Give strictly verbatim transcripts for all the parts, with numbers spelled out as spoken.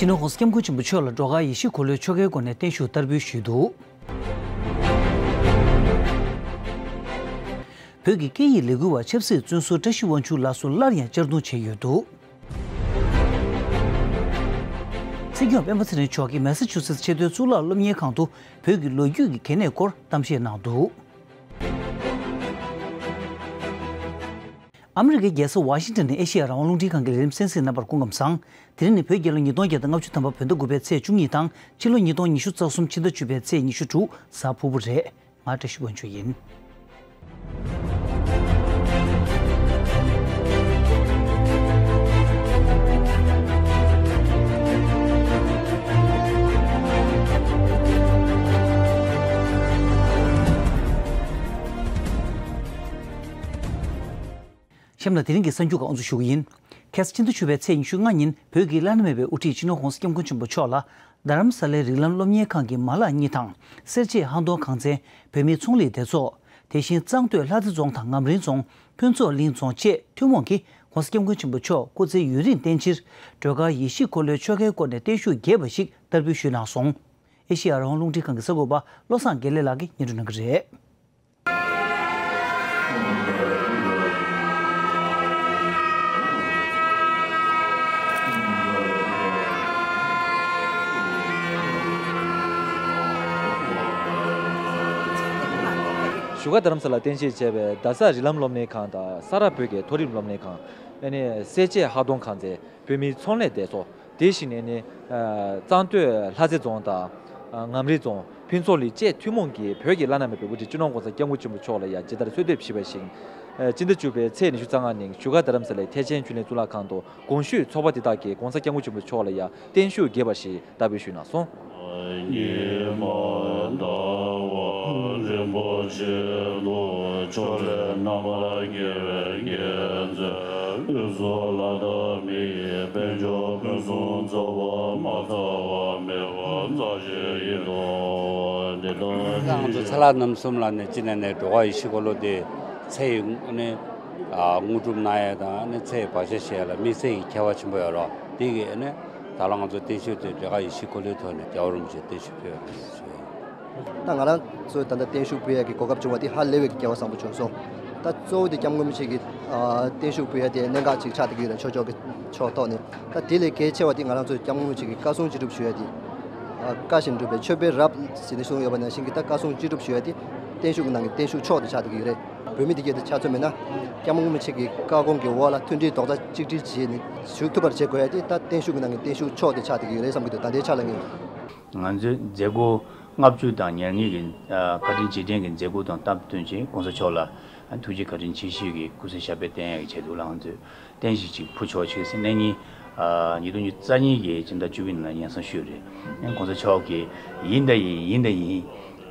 སྤྱི་ནོར་༸གོང་ས་༸སྐྱབས་མགོན་ཆེན་པོ་མཆོག་ལ་སྒྲོལ་དཀར་ཡེ་ཤེས་འཁོར་ལོའི་ཆོ་གའི་སྒོ་ནས་བརྟན་བཞུགས་བསྟར་འབུལ་ཞུས་འདུག་བོད་ཀྱི་སྐད་ཡིག་ལས་འགུལ་བ་ཆབ་སྲིད་བཙོན་ཟུར་བཀྲ་ཤིས་དབང་ཕྱུག་ལགས་སུ་སླར་ཡང་གཅར་རྡུང་བྱས་ཡོད་འདུག་སྲིད་སྐྱོང་སྤེན་པ་ཚེ་རིང་མཆོག་གིས་མེ་སཱ་ཆུ་སེ་ཊི་ཆེས་མཐོའི་གཙུག་ལག་སློབ་གཉེར་ཁང་དུ་བོད་ཀྱི་ལོ་རྒྱུས་ཀྱི་གལ་གནད་སྐོར་གཏམ་བཤད་གནང་འདུག་ཨ་མི་རི་ཀའི་རྒྱལ་ས་ཝ་ཤིང་ཊོན་ནས་ཨེ་ཤེ་ཡ་རང་དབང་རླུང་འཕྲིན་ཁང་གི་ལས་རིམ་གསན་གཟིགས་གནང་བར་སྐུ་ཁམས་བཟང་། དེ་རིང་ནི་བོད་རྒྱལ་ལོ་ཉིས་སྟོང་བརྒྱ་དང་ལྔ་བཅུ་ཐམ་པ་བོད་ཟླ་དགུ་པའི་ཚེས་བཅུ་གཉིས་དང་ཕྱི་ལོ་ཉིས་སྟོང་ཉི་ཤུ་རྩ་གསུམ་ཕྱི་ཟླ་བཅུ་པའི་ཚེས་ཉི་ཤུ་དྲུག་གཟའ་ཕུར་བུ་རེད། ང་བཀྲ་ཤིས་དབང་ཕྱུག་ཡིན། གཤམ་ལ་དེ་རིང་གི་གསར་འགྱུར་ཁག་དབུ་འཛུགས་ཞུ་གི་ཡིན། ཁ་སང་ཕྱི་ཟླ་བཅུ་པའི་ཚེས་ཉི་ཤུ་ལྔ་ཉིན་བོད་ཀྱི་བླ་ན་མེད་པའི་དབུ་ཁྲིད་སྤྱི་ནོར་༸གོང་ས་༸སྐྱབས་མགོན་ཆེན་པོ་མཆོག་ལ་རྡ་རམ་ས་ལའི་རིགས་ལམ་སློབ་གཉེར་ཁང་གི་མ་ལག་གཉིས་དང་སེར་བྱེས་ལྷ་གདོང་ཁང་ཚན། བོད་མིའི་ཚོང་ལས་སྡེ་ཚོགས། དེ་བཞིན་གཙང་སྟོད་ལྷ་རྩེ་རྫོང་དང་ངམ་རིང་རྫོང་། ཕུན་ཚོགས་གླིང་རྫོང་བཅས་ཐུན་མོང་གིས་༸གོང་ས་༸སྐྱབས་མགོན་ཆེན་པོ་མཆོག་སྐུ་ཚེ་ཡུན་རིང་བརྟན་ཕྱིར་སྒྲོལ་དཀར་ཡེ་ཤེས་འཁོར་ལོའི་ཆོ་གའི་སྒོ་ནས་བརྟན་བཞུགས་རྒྱས་པ་ཞིག་བསྟར་འབུལ་ཞུས་གནང་སོང་། ཨེ་ཤེ་ཡ་རང་དབང་རླུང་འཕྲིན་ཁང་གི་གསར་འགོད་པ་བློ་བཟང་དགེ་ལེགས་ལགས་ཀྱིས་སྙན་སྒྲོན་གནང་གི་རེད། བཞུགས་སྒར་རྡ་རམ་ས་ལར་རྟེན་གཞི་བྱས་པའི་རྡ་ས་རིགས་ལམ་སློབ་གཉེར་ཁང་དང་ས་རཱ་བོད་ཀྱི་མཐོ་རིམ་སློབ་གཉེར་ཁང་། ཨ་ནི་སེར་བྱེས་ལྷ་གདོང་ཁང་ཚན། བོད་མིའི་ཚོང་ལས་སྡེ་ཚོགས། དེ་བཞིན་ཨ་ནི་གཙང་སྟོད་ལྷ་རྩེ་རྫོང་དང་ངམ་རིང་རྫོང་། ཕུན་ཚོགས་གླིང་བཅས་ཐུན་མོང་གིས་བོད་ཀྱི་བླ་ན་མེད་པའི་དབུ་ཁྲིད་སྤྱི་ནོར་༸གོང་ས་༸སྐྱབས་མགོན་ཆེན་པོ་མཆོག་ལ་ཡང་ཇི་ལྟར་གསོལ་འདེབས་ཞུས་པ་བཞིན། སྤྱི་ཟླ་བཅུ་པའི་ཚེས་ཉི་ཤུ་རྩ་ལྔ་ཉིན་བཞུགས་སྒར་རྡ་རམ་ས་ལའི་ཐེག་ཆེན་ཆོས་གླིང་གཙུག་ལག་ཁང་དུ་དགོངས་ཞུས་ཚོགས་པ་དེ་དག་གིས་༸གོང་ས་༸སྐྱབས་མགོན་ཆེན་པོ་མཆོག་ལ་ཡང་བརྟན་བཞུགས་རྒྱས་པ་ཞིག་བསྟར་འབུལ་ཞུས་གནང་སོང་། ཉི་མ་ཟླ་བ་རིན་པོ་ཆེ་ལུ། ཕྱོགས་ལས་རྣམ་པར་རྒྱལ་བའི་མཁྱེན་བརྩེ། དབུས་སུ་ལྷ་དང་མི་ཡི་དཔལ་འབྱོར་ཕུན་སུམ་ཚོགས་པ། མ་འདྲ་བ་མེད་པ་རྩ་ཆེན་ཡིན་ནོ། འདི་ལྟར་ང་ཚོ་ཚ་ལྷག་རྣམ་གསུམ་ལ་ནི་སྤྱི་ནས་ནས་སྒྲོལ་དཀར་ཡེ་ཤེས་འཁོར་ལོ་དེ་ཚེ་ཡི་ནི་དངོས་གྲུབ་གནང་ཡས་དང་ནི་ཚེ་ཡི་བག་ཆགས་ཞི་ཡས་ལ་དམིགས་བསལ་གྱི་ཁྱད་པར་ཆེན་པོ་ཡོད་རོགས། དེ་གི་ནི་ད་ལོ་ང་ཚོ་བརྟན་བཞུགས་དེ་སྒྲོལ་དཀར་ཡེ་ཤེས་འཁོར་ལོའི་ཐོག་ནས་རྒྱལ་བ་རིན་པོ་ཆེ་བརྟན་བཞུགས་ཕུལ་ཡོད་རེད་ཞུ་ཡིན། ད་ང་རང་ཚོས་ད་ལྟ་བརྟན་བཞུགས་ཕུལ་ཡས་ཀྱི་གོ་སྐབས་བྱུང་བ་དེ་ཧ་ལས་པའི་གི་སྐལ་བ་བཟང་པོ་བྱུང་སོང་། ད་གཙོ་བོ་དེ་སྐྱབས་མགོན་རིན་པོ་ཆེ་གི་ཨ་བརྟན་བཞུགས་ཕུལ་ཡས་དེ་གནད་འགག་ཅིག་ཆགས་བསྡད་ཀྱི་ཡོད་རེད། ཆོས་ཕྱོགས་ཀྱི་ཕྱོགས་ཐོག་ནས། ད་དེ་ལས་གལ་ཆེ་བ་དེ་ང་རང་ཚོས་སྐྱབས་མགོན་རིན་པོ་ཆེ་གི་བཀའ་གསུང་ཅི་སྒྲུབ་ཞུ་ཡས་དེ། ཨ་བཀའ་བཞིན་སྒྲུབ་པའི་མཆོད་པའི་རབ་ཟེར་ནས་གསུངས་ཡོད་པ་ནང་བཞིན་གྱི་ད་བཀའ་གསུང་ཅི་སྒྲུབ་ཞུ་ཡས་དེ་བརྟན་བཞུགས་ཀྱི་ནང་གི་བརྟན་བཞུགས་མཆོག་དེ་ཆགས་བསྡད་ཀྱི་ཡོད་རེད། བོད་མི་དེ་གས་དེ་ཆ་མཚོན་མེད་ན། སྐྱབས་མགོན་རིན་པོ་ཆེ་གི་བཀའ་དགོངས་ཀྱི་འོག་ལ་མཐུན་སྒྲིལ་རྡོག་རྩ་གཅིག་སྒྲིལ་བྱས་ནས་བཞུགས་ཐུབ་པར་བྱེད་དགོས་ཡ་དེ་ད་བརྟན་བཞུགས་ཀྱི་ནང་གི་བརྟན་བཞུགས་མཆོག་དེ་ཆགས་བསྡད་ཀྱི་ཡོད་རེད་བསམ་གྱི་འདུག་ད་ལྟའི་ཆ་ལ་ངས། ང་ཚོའི་མཛད་སྒོ་ལྔ་བཅུ་དང་ཉེར་གཉིས་ཀྱི་ཨ་བཀའ་དྲིན་རྗེས་དྲན་གྱི་མཛད་སྒོ་དང་སྟབས་བསྟུན་བྱས་༸གོང་ས་མཆོག་ལ་ཨ་ཐུགས་རྗེ་བཀའ་དྲིན་ཆེ་ཞུས་ཀྱི་སྐུ་ཚེ་ཞབས་པད་བརྟན་ཡག་གི་ཆེད་དུ་ལ་ང་ཚོས་རྟེན་གཞི་ཅིག་ཕུལ་ཆོག་ཅིག་ཟེར་གནས་ཉིན་ཨ་ཉིས་སྟོང་ཉི་ཤུ་རྩ་གཉིས་ཀྱི་སྤྱི་ཟླ་བཅུ་པའི་ནང་ལ་སྙན་སེང་ཞུས་རེད། ཨ་༸གོང་ས་མཆོག་གིས་ཡིན་ད་ཡིན་ཡིན་ད་ཡིན།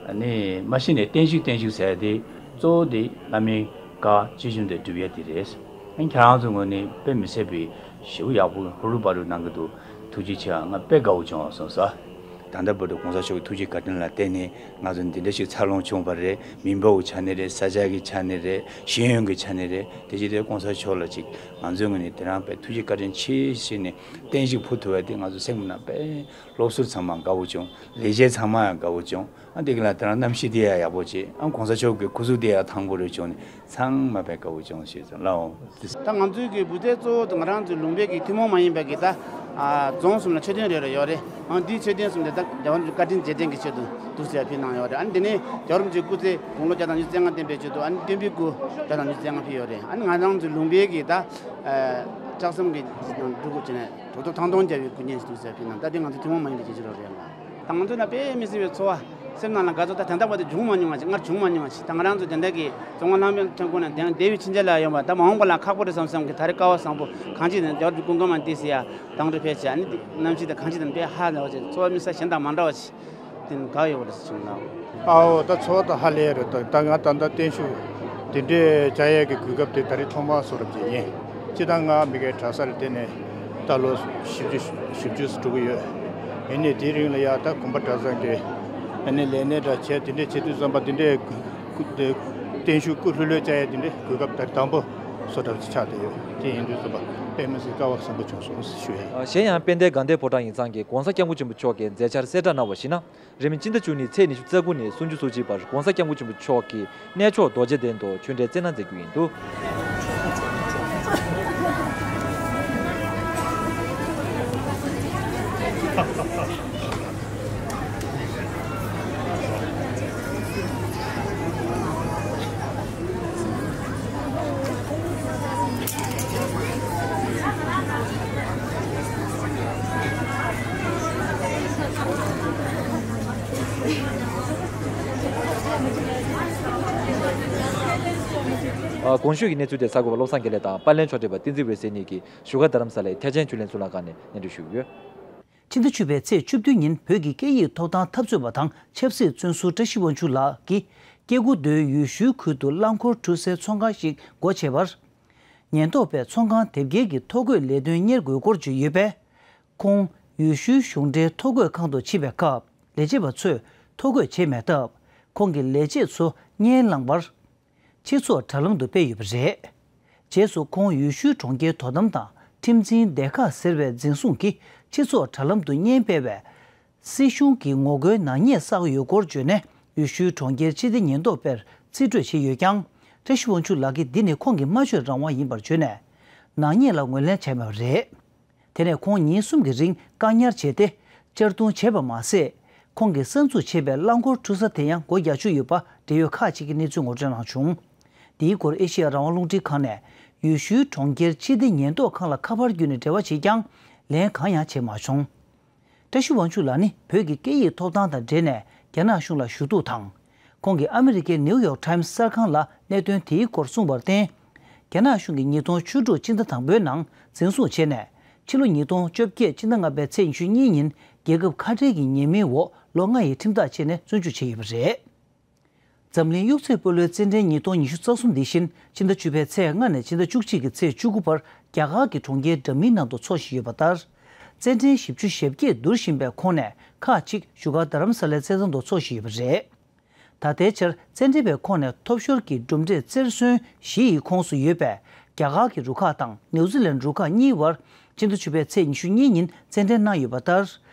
ཨ་ནི་མ་གཞི་ནས་བརྟན་བཞུགས་བརྟན་བཞུགས་ཟེར་ཡ་དེ་གཙོ་བོ་དེ་བླ་མའི་བཀའ་ཇི་བཞིན་དུ་སྒྲུབ་ཡ་དེ་རེད། ཨ་ཁྱེད་རང་ཚོའི་ངོས་ནས་དཔེ་མི་སྲིད་པའི་ཞེ་པོ་ཡག་པོ་ཧུར་ཧུར་འབར་རུ་གནང་གི་འདུག་ཐུགས་རྗེ་ཆེ། ང་དཔེ་དགའ་བོ་བྱུང་སོང་ས། ད་ལྟ་བར་དུ་༸གོང་ས་མཆོག་གི་ཐུགས་རྗེ་བཀའ་དྲིན་ལ་བརྟེན་ནས་ང་ཚོ་འདི་འདྲ་ཞིག་འཚར་ལོངས་བྱུང་བ་རེད། མི་འབོར་བའི་ཆ་ནས་རེད། ས་ཆ་གི་ཆ་ནས་རེད། ཤེས་ཡོན་གྱི་ཆ་ནས་རེད། དེ་བཞིན་དུ་༸གོང་ས་མཆོག་ལ་ཅིག་ང་ཚོའི་ངོས་ནས་དེ་རང་དཔེ་ཐུགས་རྗེ་བཀའ་དྲིན་ཆེ་ཞེས་ནས་བརྟན་བཞུགས་ཕུལ་ཐུབ་པ་དེ་ང་ཚོ་སེམས་ནང་དཔེ་སློབ་ཟུར་ཚང་མ་དགའ་བོ་བྱུང་། ལས་བྱེད་ཚང་མ་ཡང་དགའ་བོ་བྱུང་། ཨ་འདི་ག་ལ་དེ་རང་གནམ་གཤིས་དེ་ཡང་ཡག་པོ་བྱས། ཨ་༸གོང་ས་མཆོག་གི་སྐུ་གཟུགས་དེ་ཡང་ཐང་པོ་རེ་བྱུང་ནས་ཚང་མ་དཔེ་དགའ་བོ་བྱུང་ཞེས་ལའོ། ད་ང་ཚོའི་གི་འབུལ་ཚད་གཙོ་བོ་དེ་ང་རང་ཚོའི་ལུང་པའི་གི་ཐུན་མོང་མ་ཡིན་པའི་གི་ད་ཨ་རྫོང་གསུམ་ལ་མཆོད་རྟེན་རེ་རེ་ཡོད་རེད། ཨ་འདིའི་མཆོད་རྟེན་གསུམ་དེ་ད་རྒྱལ་བ་རིན་པོ་ཆེ་བཀའ་དྲིན་རྗེས་དྲན་གྱི་ཆེད་དུ་འདུག་ཟེར་ཕུལ་གནང་ཡོད་རེད། ཨ་འདི་ནས་རྒྱལ་བ་རིན་པོ་ཆེའི་སྐུ་ཚེ་དགུང་ལོ་བརྒྱ་དང་ཉི་ཤུ་རྩ་ལྔ་བརྟན་པའི་ཆེད་དུ་ཨ་ནི་བསྟན་པའི་སྐུ་བརྒྱ་དང་ཉི་ཤུ་རྩ་ལྔ་ཕུལ་ཡོད་རེད། ཨ་ནི་ང་རང་ཚོའི་ལུང་པའི་གི་ད་ཨ་ལྕགས་ཟམ་གི་ནང་སྒྲུབ་དགོས་བྱས་ནས་གྲོགས་ཐོག་ཐང་སྟོང་རྒྱབ་པའི་སྐུ་བརྙན་ཞིག་འདུག་ཟེར་ཕུལ་གནང་། ད་འདི་ང་ཚོའི་ཐུན་མོང་མ་ཡིན་པའི་གི་བྱེད་སྤྱོད་རེད། ད་ང་ཚོ་ལ་དཔེ་མི་སྲིད་པའི་ཚོར་བ། སེམས་ནང་ལ་དགའ་ཚོར་ད་དེ་འདྲ་བ་དེ་བྱུང་མ་མྱོང་བ་ཞིག་སྔར་བྱུང་མ་མྱོང་བ་ཞིག་ད་ང་རང་ཚོ་དེ་འདྲ་གི་རྫོང་ཁ་ལྷ་མོའི་ཐོན་ཁུངས་ནས་དེང་སྡེ་བའི་ཕྱི་རྒྱལ་ལ་ཡོང་བ་ད་མ་འོངས་པ་ལ་ཁག་པོ་རེད་བསམ་བསམ་གི་ད་རེས་སྐལ་བ་བཟང་པོ་གང་ཅི་ནས་རྒྱ་གར་གྱི་སྐུ་མགྲོན་མ་འདི་སི་ཡ་དང་འགྲོ་ཕེབས་བྱས་ཨ་ནི་འདི་གནམ་གཤིས་དང་གང་ཅི་དང་དཔེ་ཧ་ལས་པ་ཞིག་ཚོར་བ་དམིགས་བསལ་གཞན་དང་མ་འདྲ་བ་ཞིག་དེ་ནི་དགའ་ཡོད་པ་རེད་བྱུང་ལ། ཨའོ་ད་ཚོར་བ་ད་ཧ་ལས་རེད། ད་ད་ང་ད་ལྟ་བརྟན་བཞུགས་དེ་འདྲས་བྱ་ཡས་ཀྱི་གོ་སྐབས་དེ་ད་རེས་ཐོག་མར་སོ་རབ་ཀྱི་ཡིན། སྤྱི་བཏང་ང་མི་སྒེར་གྲྭ་སར་བསྡད་ནས་ད་ལོ་བཞི་བཅུ་བཞི་བཅུ་ཙམ་འགྲོ་གི་ཡོད། ཡིན་ནའི་དེའི་རིང་ལ་ཡ་ད་དགོན་པ་གྲྭ་ཚང་གི་ཨ་ནི་ལས་སྣེ་འདྲ་བྱས་དེ་འདྲས་བྱེད་དུས་ཙམ་པ་དེ་འདྲས་སྐུ་དེ་བརྟན་བཞུགས་སྐུ་ལྷོད་ལྷོད་བཅའ་ཡ་དེ་འདྲས་གོ་སྐབས་ད་དང་པོ་ བཟོ་གྲྭ་ཆགས་བསྡད་ཡོད། དེ་ཡིན་དུས་ཙམ་པ་དཔེ་མི་སྲིད་སྐལ་བ་བཟང་པོ་བྱུང་སོང་ཞུ་ཡ་ཡིན། གཞན་ཡང་དཔལ་ལྡན་དགའ་ལྡན་ཕོ་བྲང་ཡིག་ཚང་གིས་༧གོང་ས་༧སྐྱབས་མགོན་ཆེན་པོ་མཆོག་གི་མཛད་འཆར་གསལ་བསྒྲགས་གནང་བར་གཞིགས་ན། རིང་མིན་སྤྱི་ཟླ་བཅུ་གཉིས་ཚེས་ཉི་ཤུ་རྩ་དགུ་ནས་སུམ་ཅུ་སོ་གཅིག་བར་༧གོང་ས་༧སྐྱབས་མགོན་ཆེན་པོ་མཆོག་གི་གནས་མཆོག་རྡོ་རྗེ་གདན་དུ་ཆོས་འབྲེལ་སྩལ་གནང་མཛད་རྒྱུ་ཡིན་འདུག། ཨ། གོང་ཞུས་ཀྱི་གནས་ཚུལ་དེ་གསར་འགོད་པ་བློ་བཟང་དགེ་ལེགས་དང་པར་ལེན་ཕྱོགས་སྒྲིག་པ་བསྟན་འཛིན་འོད་ཟེར་གཉིས་ཀྱིས་བཞུགས་སྒར་རྡ་རམ་ས་ལའི་ཐེག་ཆེན་ཆོས་གླིང་གཙུག་ལག་ཁང་ནས་སྙན་སྒྲོན་ཞུས་ཡོད། ཕྱི་ཟླ་བཅུ་པའི་ཚེས་བཅུ་བདུན་ཉིན་བོད་ཀྱི་སྐད་ཡིག་ཐོབ་ཐང་འཐབ་རྩོད་པ་དང་ཆབ་སྲིད་བཙོན་ཟུར་བཀྲ་ཤིས་དབང་ཕྱུག་ལགས་ཀྱིས་སྐྱེ་རྒུ་མདོའི་ཡུལ་ཤུལ་ཁུལ་དུ་རླངས་འཁོར་འཁྲུ་སའི་ཚོང་ཁང་ཞིག་སྒོ་ཕྱེ་བར། ཉེན་རྟོག་པས་ཚོང་ཁང་དེབ་སྐྱེལ་གྱི་ཐོ་འགོད་ལས་དོན་གཉེར་དགོས་སྐོར་བརྗོད་ཡོད་པས། ཁོང་ཡུལ་ཤུལ་གཞུང་འབྲེལ་ཐོ་འགོད་ཁང་དུ་ཕྱིན་པའི་སྐབས་ལས་བྱེད་པ་ཚོས་ཐོ་འགོད་བྱས་མེད་སྟབས། ཁོང་གི་ལས་བྱེད་ཚོ་ངན་ལངས་པར། སྤྱི་ཚོགས་དྲ་ལམ་དུ་སྤེལ་ཡོད་པ་རེད། རྗེས་སུ་ཁོང་ཡུལ་ཤུལ་གྲོང་ཁྱེར་དོ་དམ་དང་ཁྲིམས་འཛིན་སྡེ་ཁག་ཟེར་བའི་འཛིན་བཟུང་གིས་སྤྱི་ཚོགས་དྲ་ལམ་དུ་བརྙན་སྤེལ་བས། སྲིད་གཞུང་གི་ངོ་རྒོལ་ནག་ཉེས་བསགས་ཡོད་སྐོར་བརྗོད་ནས་ཡུལ་ཤུལ་གྲོང་ཁྱེར་སྤྱི་བདེ་ཉེན་རྟོག་པས་རྩིས་སྤྲོད་བྱས་ཡོད་ཀྱང་། བཀྲ་ཤིས་དབང་ཕྱུག་ལགས་ཀྱིས་འདི་ནི་ཁོང་གི་སྨྲ་བརྗོད་རང་དབང་ཡིན་པར་བརྗོད་ནས། ནག་ཉེས་ལ་ངོས་ལེན་བྱས་མེད་པ་རེད། དེ་ནས་ཁོང་ཉིན་གསུམ་གྱི་རིང་བཀག་ཉར་བྱས་ཏེ། གཅར་རྡུང་བྱས་པ་མ་ཟད། ཁོང་གིས་གསར་འཛུགས་བྱས་པའི་རླངས་འཁོར་འཁྲུ་ས་དེ་ཡང་སྒོ་རྒྱག་བཅུག་ཡོད་པ་འབྲེལ་ཡོད་ཁག་ཅིག་གིས་གནས་ཚུལ་ངོ་སྤྲོད་གནང་བྱུང་། འདིའི་སྐོར་ཨེ་ཤེ་ཡ་རང་དབང་རླུང་འཕྲིན་ཁང་ནས་ཡུལ་ཤུལ་གྲོང་ཁྱེར་སྤྱི་བདེ་ཉེན་རྟོག་ཁང་ལ་ཁ་པར་བརྒྱུད་ནས་འབྲེལ་བ་བྱེད་ཀྱང་ལན་གང་ཡང་བྱས་མ་བྱུང་། བཀྲ་ཤིས་དབང་ཕྱུག་ལགས་ནི་བོད་ཀྱི་སྐད་ཡིག་ཐོབ་ཐང་དང་འབྲེལ་ནས་རྒྱ་ནག་གཞུང་ལ་ཞུ་གཏུག་དང་། ཁོང་གིས་ཨ་མི་རི་ཀའི་ནེའུ་ཡོག་ཊའིམ་སི་གསར་ཁང་ལ་གནད་དོན་དེའི་སྐོར་གསུངས་པར་བརྟེན། རྒྱ་ནག་གཞུང་གིས་ཉིས་སྟོང་བཅུ་དྲུག་སྤྱི་ཟླ་དང་པོའི་ནང་འཛིན་བཟུང་བྱས་ནས་ཕྱི་ལོ་ཉིས་སྟོང་བཅོ་བརྒྱད་སྤྱི་ཟླ་ལྔ་པའི་ཚེས་ཉི་ཤུ་གཉིས་ཉིན་རྒྱལ་ཁབ་ཁ་བྲལ་གྱི་ཉེས་མིང་འོག་ལོ་ལྔ་ཡི་ཁྲིམས་ཐག་བཅད་ནས་བཙོན་འཇུག་བྱས་ཡོད་པ་རེད། འཛམ་གླིང་གཡུག་རྩེད་སྤོ་ལོའི་རྩེད་འགྲན་ཉིས་སྟོང་ཉི་ཤུ་རྩ་གསུམ་འདི་བཞིན་ཕྱི་ཟླ་བཅུ་པའི་ཚེས་ལྔ་ནས་ཕྱི་ཟླ་བཅུ་གཅིག་གི་ཚེས་བཅུ་དགུ་བར་རྒྱ་གར་གྱི་གྲོང་ཁྱེར་འདྲ་མིན་ནང་དུ་འཚོགས་བཞིན་ཡོད་པ་ལྟར། རྩེད་འགྲན་བཞི་བཅུ་ཞེ་བརྒྱད་བསྡུར་བཞིན་པའི་ཁོངས་ནས་ཁག་ཅིག་བཞུགས་སྒར་རྡ་རམ་ས་ལའི་རྩེད་ཐང་དུ་འཚོགས་བཞིན་ཡོད་པ་རེད། ད་ལྟའི་ཆར་རྩེད་འགྲན་པའི་ཁོངས་ནས་ཐོབ་ཤོར་གྱི་གྲུབ་འབྲས་རྩེར་སོན་བཞི་ཡི་ཁོངས་སུ་ཡོད་པའི་རྒྱ་གར་གྱི་རུ་ཁག་དང་ནིའུ་ཛི་ལན་རུ་ཁག་གཉིས་བར་ཕྱི་ཟླ་བཅུ་པའི་ཚེས་ཉི་ཤུ་གཉིས་ཉིན་རྩེད་འགྲན་གནང་ཡོད་པ་ལྟར།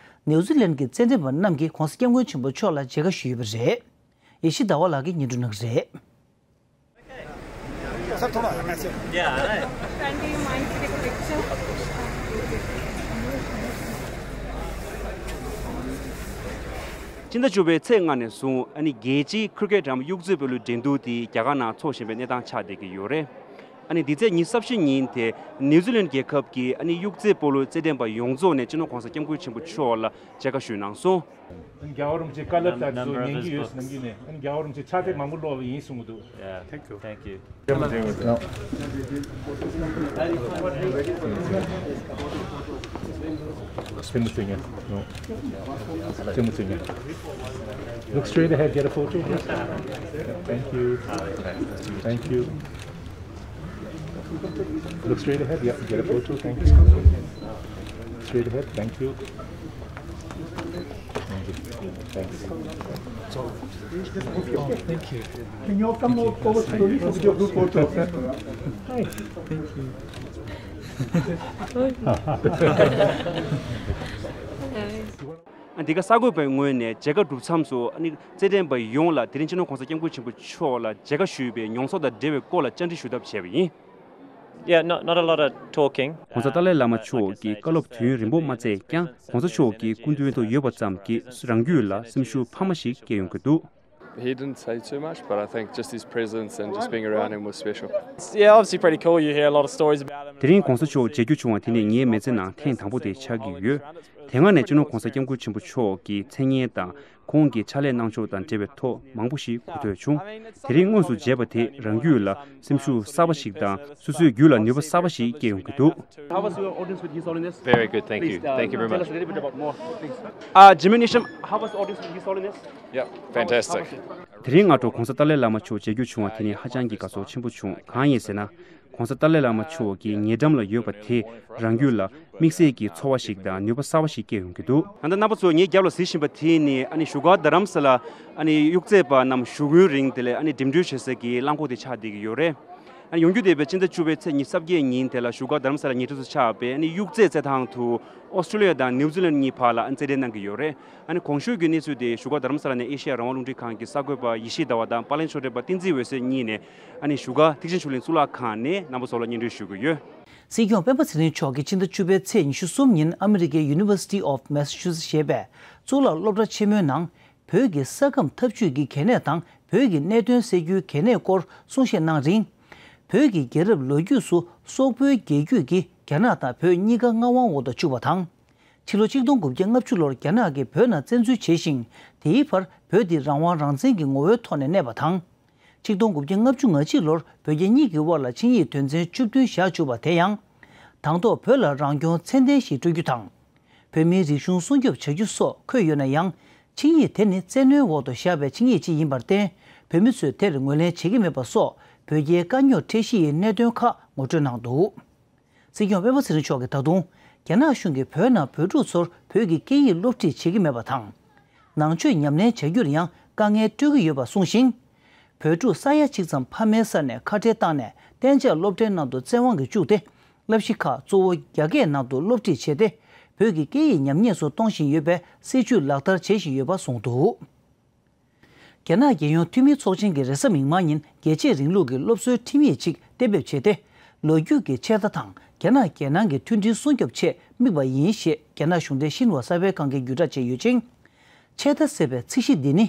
ནིའུ་ཛི་ལན་གྱི་རྩེད་འགྲན་པ་རྣམས་ཀྱིས་༧གོང་ས་༧སྐྱབས་མགོན་ཆེན་པོ་མཆོག་ལ་མཇལ་ཁ་ཞུས་ཡོད་པ་རེད། ཡེ་ཤེས་ཟླ་བ་ལགས་ཀྱིས་སྙན་སྒྲོན་གནང་གི་རེད། Sir, थोड़ा यहाँ से। Can we mind take a picture? ཕྱི་ཟླ་བཅུ་པའི་ཚེས་ལྔ་ནས་བཟུང་ཨ་ནི་རྒྱལ་སྤྱིའི་ཁིར་ཀེཊ་རམ་གཡུག་རྩེད་སྤོ་ལོའི་འགྲན་བསྡུར་དེ་རྒྱ་གར་ནང་འཚོགས་བཞིན་པའི་གནས་སྟངས་ཆགས་བསྡད་ཀྱི་ཡོད་རེད། ཨ་ནི་འདི་ཚེས་ཉི་ཤུ་རྩ་བཞི་ཉིན་དེ་ནིའུ་ཛི་ལན་རྒྱལ་ཁབ་ཀྱི་ཨ་ནི་གཡུག་རྩེད་སྤོ་ལོའི་རྩེད་འགྲན་པ་ཡོངས་རྫོགས་ནས་སྤྱི་ནོར་༧གོང་ས་༧སྐྱབས་མགོན་ཆེན་པོ་མཆོག་ལ་མཇལ་ཁ་ཞུས་གནང་སོང་། རྒྱལ་བ་རིན་པོ་ཆེ་བཀའ་སློབ་ལྟར་དུ་ཉན་གྱི་ཡོད། ཉན་གྱི་ནས་རྒྱལ་བ་རིན་པོ་ཆེ་ཕྱག་དེབ་མང་པོ་ཀློག་པ་ཡིན་གསུང་གི་འདུག། Yeah. Thank you. Thank you. Look straight ahead, get a photo, please. Thank you. Thank you. Look straight ahead, yeah, get a photo, thank you. Straight ahead, thank you. Thank you. Thank you. Oh, thank you. Can you all come over slowly for your group photo? Hi. Thank you. འདི་ག་གསར་འགོད་པའི་ངོས་ནས་མཇལ་ཁ་གྲུབ་མཚམས་སུ་ཨ་ནི་རྩེད་འགྲན་པ་ཡོངས་ལ་དེ་རིང་སྤྱི་ནོར་༧གོང་ས་༧སྐྱབས་མགོན་ཆེན་པོ་མཆོག་ལ་མཇལ་ཁ་ཞུས་པའི་མྱོང་ཚོར་དང་འབྲེལ་བའི་སྐོར་ལ་བཅར་འདྲི་ཞུ་ཐབས་བྱས་པ་ཡིན། Yeah, not, not a lot of talking. ༸གོང་ས་ཏཱ་ལའི་བླ་མ་མཆོག་གིས་བཀའ་སློབ་དུས་ཡུན་རིང་པོ་མ་སྩལ་ཀྱང་༸གོང་ས་མཆོག་གི་སྐུ་མདུན་དུ་ཡོད་པ་ཙམ་གྱིས་རང་རྒྱུད་ལ་སེམས་ཤུགས་འཕར་མ་ཞིག་སྐྱེ་ཡོང་གི་འདུག། He didn't say too much, but I think just his presence and just being around him was special. Yeah, obviously pretty cool. You hear a lot of stories about him. དེ་རིང་༸གོང་ས་མཆོག་མཇལ་རྒྱུ་བྱུང་བ་དེ་ནི་ངའི་མི་ཚེ་ནང་ཐེངས་དང་པོ་དེ་ཆགས་ཀྱི་ཡོད། དེ་སྔ་ནས་སྤྱི་ནོར་༸གོང་ས་༸སྐྱབས་མགོན་ཆེན་པོ་མཆོག་གི་མཚན་སྙན་དང་ཁོང་གི་ཕྱག་ལས་གནང་ཕྱོགས་དང་འབྲེལ་བའི་ཐོག་མང་པོ་ཞིག་གོ་ཐོས་བྱུང་། དེ་རིང་དངོས་སུ་མཇལ་བ་དེས་རང་རྒྱུད་ལ་སེམས་ཤུགས་གསར་པ་ཞིག་དང་སོ་སོའི་རྒྱུད་ལ་ནུས་པ་གསར་པ་ཞིག་སྐྱེ་ཡོང་གི་འདུག། How was your audience with His Holiness? Very good, thank you. Please, uh, thank you very much. Tell us a little bit about more, please. Uh, Jimmy Nisham, how was the audience with His Holiness? Yeah, fantastic. དེ་རིང་སྔ་དྲོ་༸གོང་ས་ཏཱ་ལའི་བླ་མ་མཆོག་མཇལ་རྒྱུ་བྱུང་བ་དེ་ནི་ཧ་ཅང་གི་དགའ་ཚོར་ཆེན་པོ་བྱུང་། གང་ཡིན་ཟེར་ན། ༸གོང་ས་ཏཱ་ལའི་བླ་མ་མཆོག་གི་ཉེ་འགྲམ་ལ་ཡོད་པ་དེས་རང་རྒྱུད་ལ་དམིགས་བསལ་གྱི་ཚོར་བ་ཞིག་དང་ནུས་པ་གསར་པ་ཞིག་སྐྱེ་ཡོང་གི་འདུག། ད་ལྟ་རྣམ་པ་ཚོ་ངའི་རྒྱབ་ལ་གཟིགས་བཞིན་པ་དེ་ནི་ཨ་ནི་བཞུགས་སྒར་རྡ་རམ་ས་ལ་ཨ་ནི་གཡུག་རྩེད་པ་རྣམས་བཞུགས་སྒོའི་རིང་དེ་ལས་ཨ་ནི་འགྲིམ་འགྲུལ་བྱེད་ས་གི་རླངས་འཁོར་དེ་ཆགས་བསྡད་ཀྱི་ཡོད་རེད། ཨ་ནི་ཡོང་རྒྱུ་དེ་བས་སྤྱི་ཟླ་བཅུ་པའི་ཚེས་ཉི་ཤུ་རྩ་བརྒྱད་ཉིན་དེ་ལ་བཞུགས་སྒར་རྡ་རམ་ས་ལ་ཉེ་འཁྲིས་སུ་ཆགས་པའི་ཨ་ནི་དབྱུག་རྩེད་རྩེད་ཐང་དུ་ཨོ་སི་ཀྲོ་ལི་ཡ་དང་ནིའུ་ཛི་ལན་གཉིས་བར་ལ་ཨ་ནི་རྩེད་འགྲན་གནང་གི་ཡོད་རེད། ཨ་ནི་གོང་ཞུས་ཀྱི་གནས་ཚུལ་དེ་བཞུགས་སྒར་རྡ་རམ་ས་ལ་ནས་ཨེ་ཤེ་ཡ་རང་དབང་རླུང་འཕྲིན་ཁང་གི་གསར་འགོད་པ་ཡེ་ཤེས་ཟླ་བ་དང་པར་ལེན་ཕྱོགས་སྒྲིག་པ་བསྟན་འཛིན་འོད་ཟེར་གཉིས་ནས་ཨ་ནི་བཞུགས་སྒར་ཐེག་ཆེན་ཆོས་གླིང་གཙུག་ལག་ཁང་ནས་རྣམ་པ་ཚོ་ལ་སྙན་སྒྲོན་ཞུ་གི་ཡོད། སྲིད་སྐྱོང་སྤེན་པ་ཚེ་རིང་མཆོག་གིས་ཕྱི་ཟླ་བཅུ་པའི་ཚེས་ཉི་ཤུ་གསུམ་ཉིན་ཨ་མི་རི་ཀའི་University of Massachusetts ཞེས་པའི་གཙུག་ལག་སློབ་གྲྭ་ཆེན་མོའི་ནང་། བོད་ཀྱི་ས་ཁམས་འཐབ་ཇུས་ཀྱི་གལ་གནད་དང་བོད་ཀྱི་གནད་དོན་སེལ་རྒྱུའི་གལ་གནད་སྐོར་གསུང་བཤད་གནང་རིང་། བོད་ཀྱི་རྒྱལ་རབས་ལོ་རྒྱུས་སུ་སོག་པོའི་རྒྱལ་རྒྱུད་ཀྱིས་རྒྱ་ནག་དང་བོད་གཉིས་ཀ་མངའ་དབང་འོག་ཏུ་བཅུག་པ་དང་། ཕྱི་ལོ་ཆིག་སྟོང་དགུ་བརྒྱ་ལྔ་བཅུ་ལོར་རྒྱ་ནག་གིས་བོད་ནང་བཙན་འཛུལ་བྱས་ཤིང་། དེའི་བར་བོད་འདི་རང་དབང་རང་བཙན་གྱི་ངོ་བོའི་ཐོག་ནས་གནས་པ་དང་། ཆིག་སྟོང་དགུ་བརྒྱ་ལྔ་བཅུ་ང་གཅིག་ལོར་བོད་རྒྱ་གཉིས་ཀྱི་དབར་ལ་ཆིངས་ཡིག་དོན་ཚན་བཅུ་བདུན་བཞག་བཅུག་པ་དེ་ཡང་། དང་ཐོག་བོད་ལ་རང་སྐྱོང་ཚད་ལྡན་ཞིག་སྤྲོད་རྒྱུ་དང་། བོད་མིའི་རིག་གཞུང་སྲུང་སྐྱོབ་བྱ་རྒྱུ་སོགས་འཁོད་ཡོད་ན་ཡང་། ཆིངས་ཡིག་དེ་ནི་བཙན་གནོན་འོག་ཏུ་བཞག་པའི་ཆིངས་ཡིག་ཅིག་ཡིན་པར་བརྟེན། བོད་མི་ཚོས་དེར་ངོས་ལེན་བྱེད་ཀྱི་མེད་པ་སོགས་བོད་རྒྱའི་དཀའ་རྙོག་འཕྲད་གཞི་ཡི་གནད་དོན་ཁག་ངོ་སྤྲོད་གནང་འདུག། སྲིད་སྐྱོང་སྤེན་པ་ཚེ་རིང་མཆོག་གིས་ད་དུང་། རྒྱ་ནག་གཞུང་གིས་བོད་ནང་བོད་ཕྲུག་ཚོར་བོད་ཀྱི་སྐད་ཡིག་སློབ་ཁྲིད་བྱེད་ཀྱི་མེད་པ་དང་། ནང་ཆོས་ཉམས་ལེན་བྱ་རྒྱུར་ཡང་དཀའ་ངལ་སྤྲོད་ཀྱི་ཡོད་པ་གསུངས་ཤིང་། བོད་ཕྲུག་ས་ཡ་གཅིག་ཙམ་ཕ་མའི་ས་ནས་ཁ་བྲལ་བཏང་ནས་གཏན་འཇགས་སློབ་གྲྭའི་ནང་དུ་བཙན་དབང་གིས་བཅུག་སྟེ། བསླབ་གཞི་ཁག་གཙོ་བོ་རྒྱ་སྐད་ནང་དུ་སློབ་ཁྲིད་བྱས་ཏེ། བོད་ཀྱི་སྐད་ཡིག་ཉམས་ཉེས་སུ་གཏོང་བཞིན་ཡོད་པའི་སྲིད་བྱུས་ལག་བསྟར་བྱེད་བཞིན་ཡོད་པ་གསུངས་འདུག། རྒྱ་ནག་རྒྱལ་ཡོངས་འཐུས་མིའི་ཚོགས་ཆེན་གྱིས་རེས་གཟའ་མིག་དམར་ཉིན་རྒྱལ་གཅེས་རིང་ལུགས་ཀྱི་སློབ་གསོའི་ཁྲིམས་ཡིག་ཅིག་གཏན་འབེབས་བྱས་ཏེ། ལོ་རྒྱུས་ཀྱི་ཆད་ལྟ་དང་རྒྱ་ནག་རྒྱལ་ནང་གི་མཐུན་སྒྲིལ་སྲུང་སྐྱོབ་ཆེད་དམིགས་པ་ཡིན་ཞེས་རྒྱ་ནག་གཞུང་འབྲེལ་ཤིན་ཧྭ་གསར་པའི་ཁང་གིས་བརྒྱུད་བསྒྲགས་བྱས་ཡོད་ཅིང་། ཆད་ལྟ་ཟེར་བའི་ཚིག་གཞི་འདི་ནི།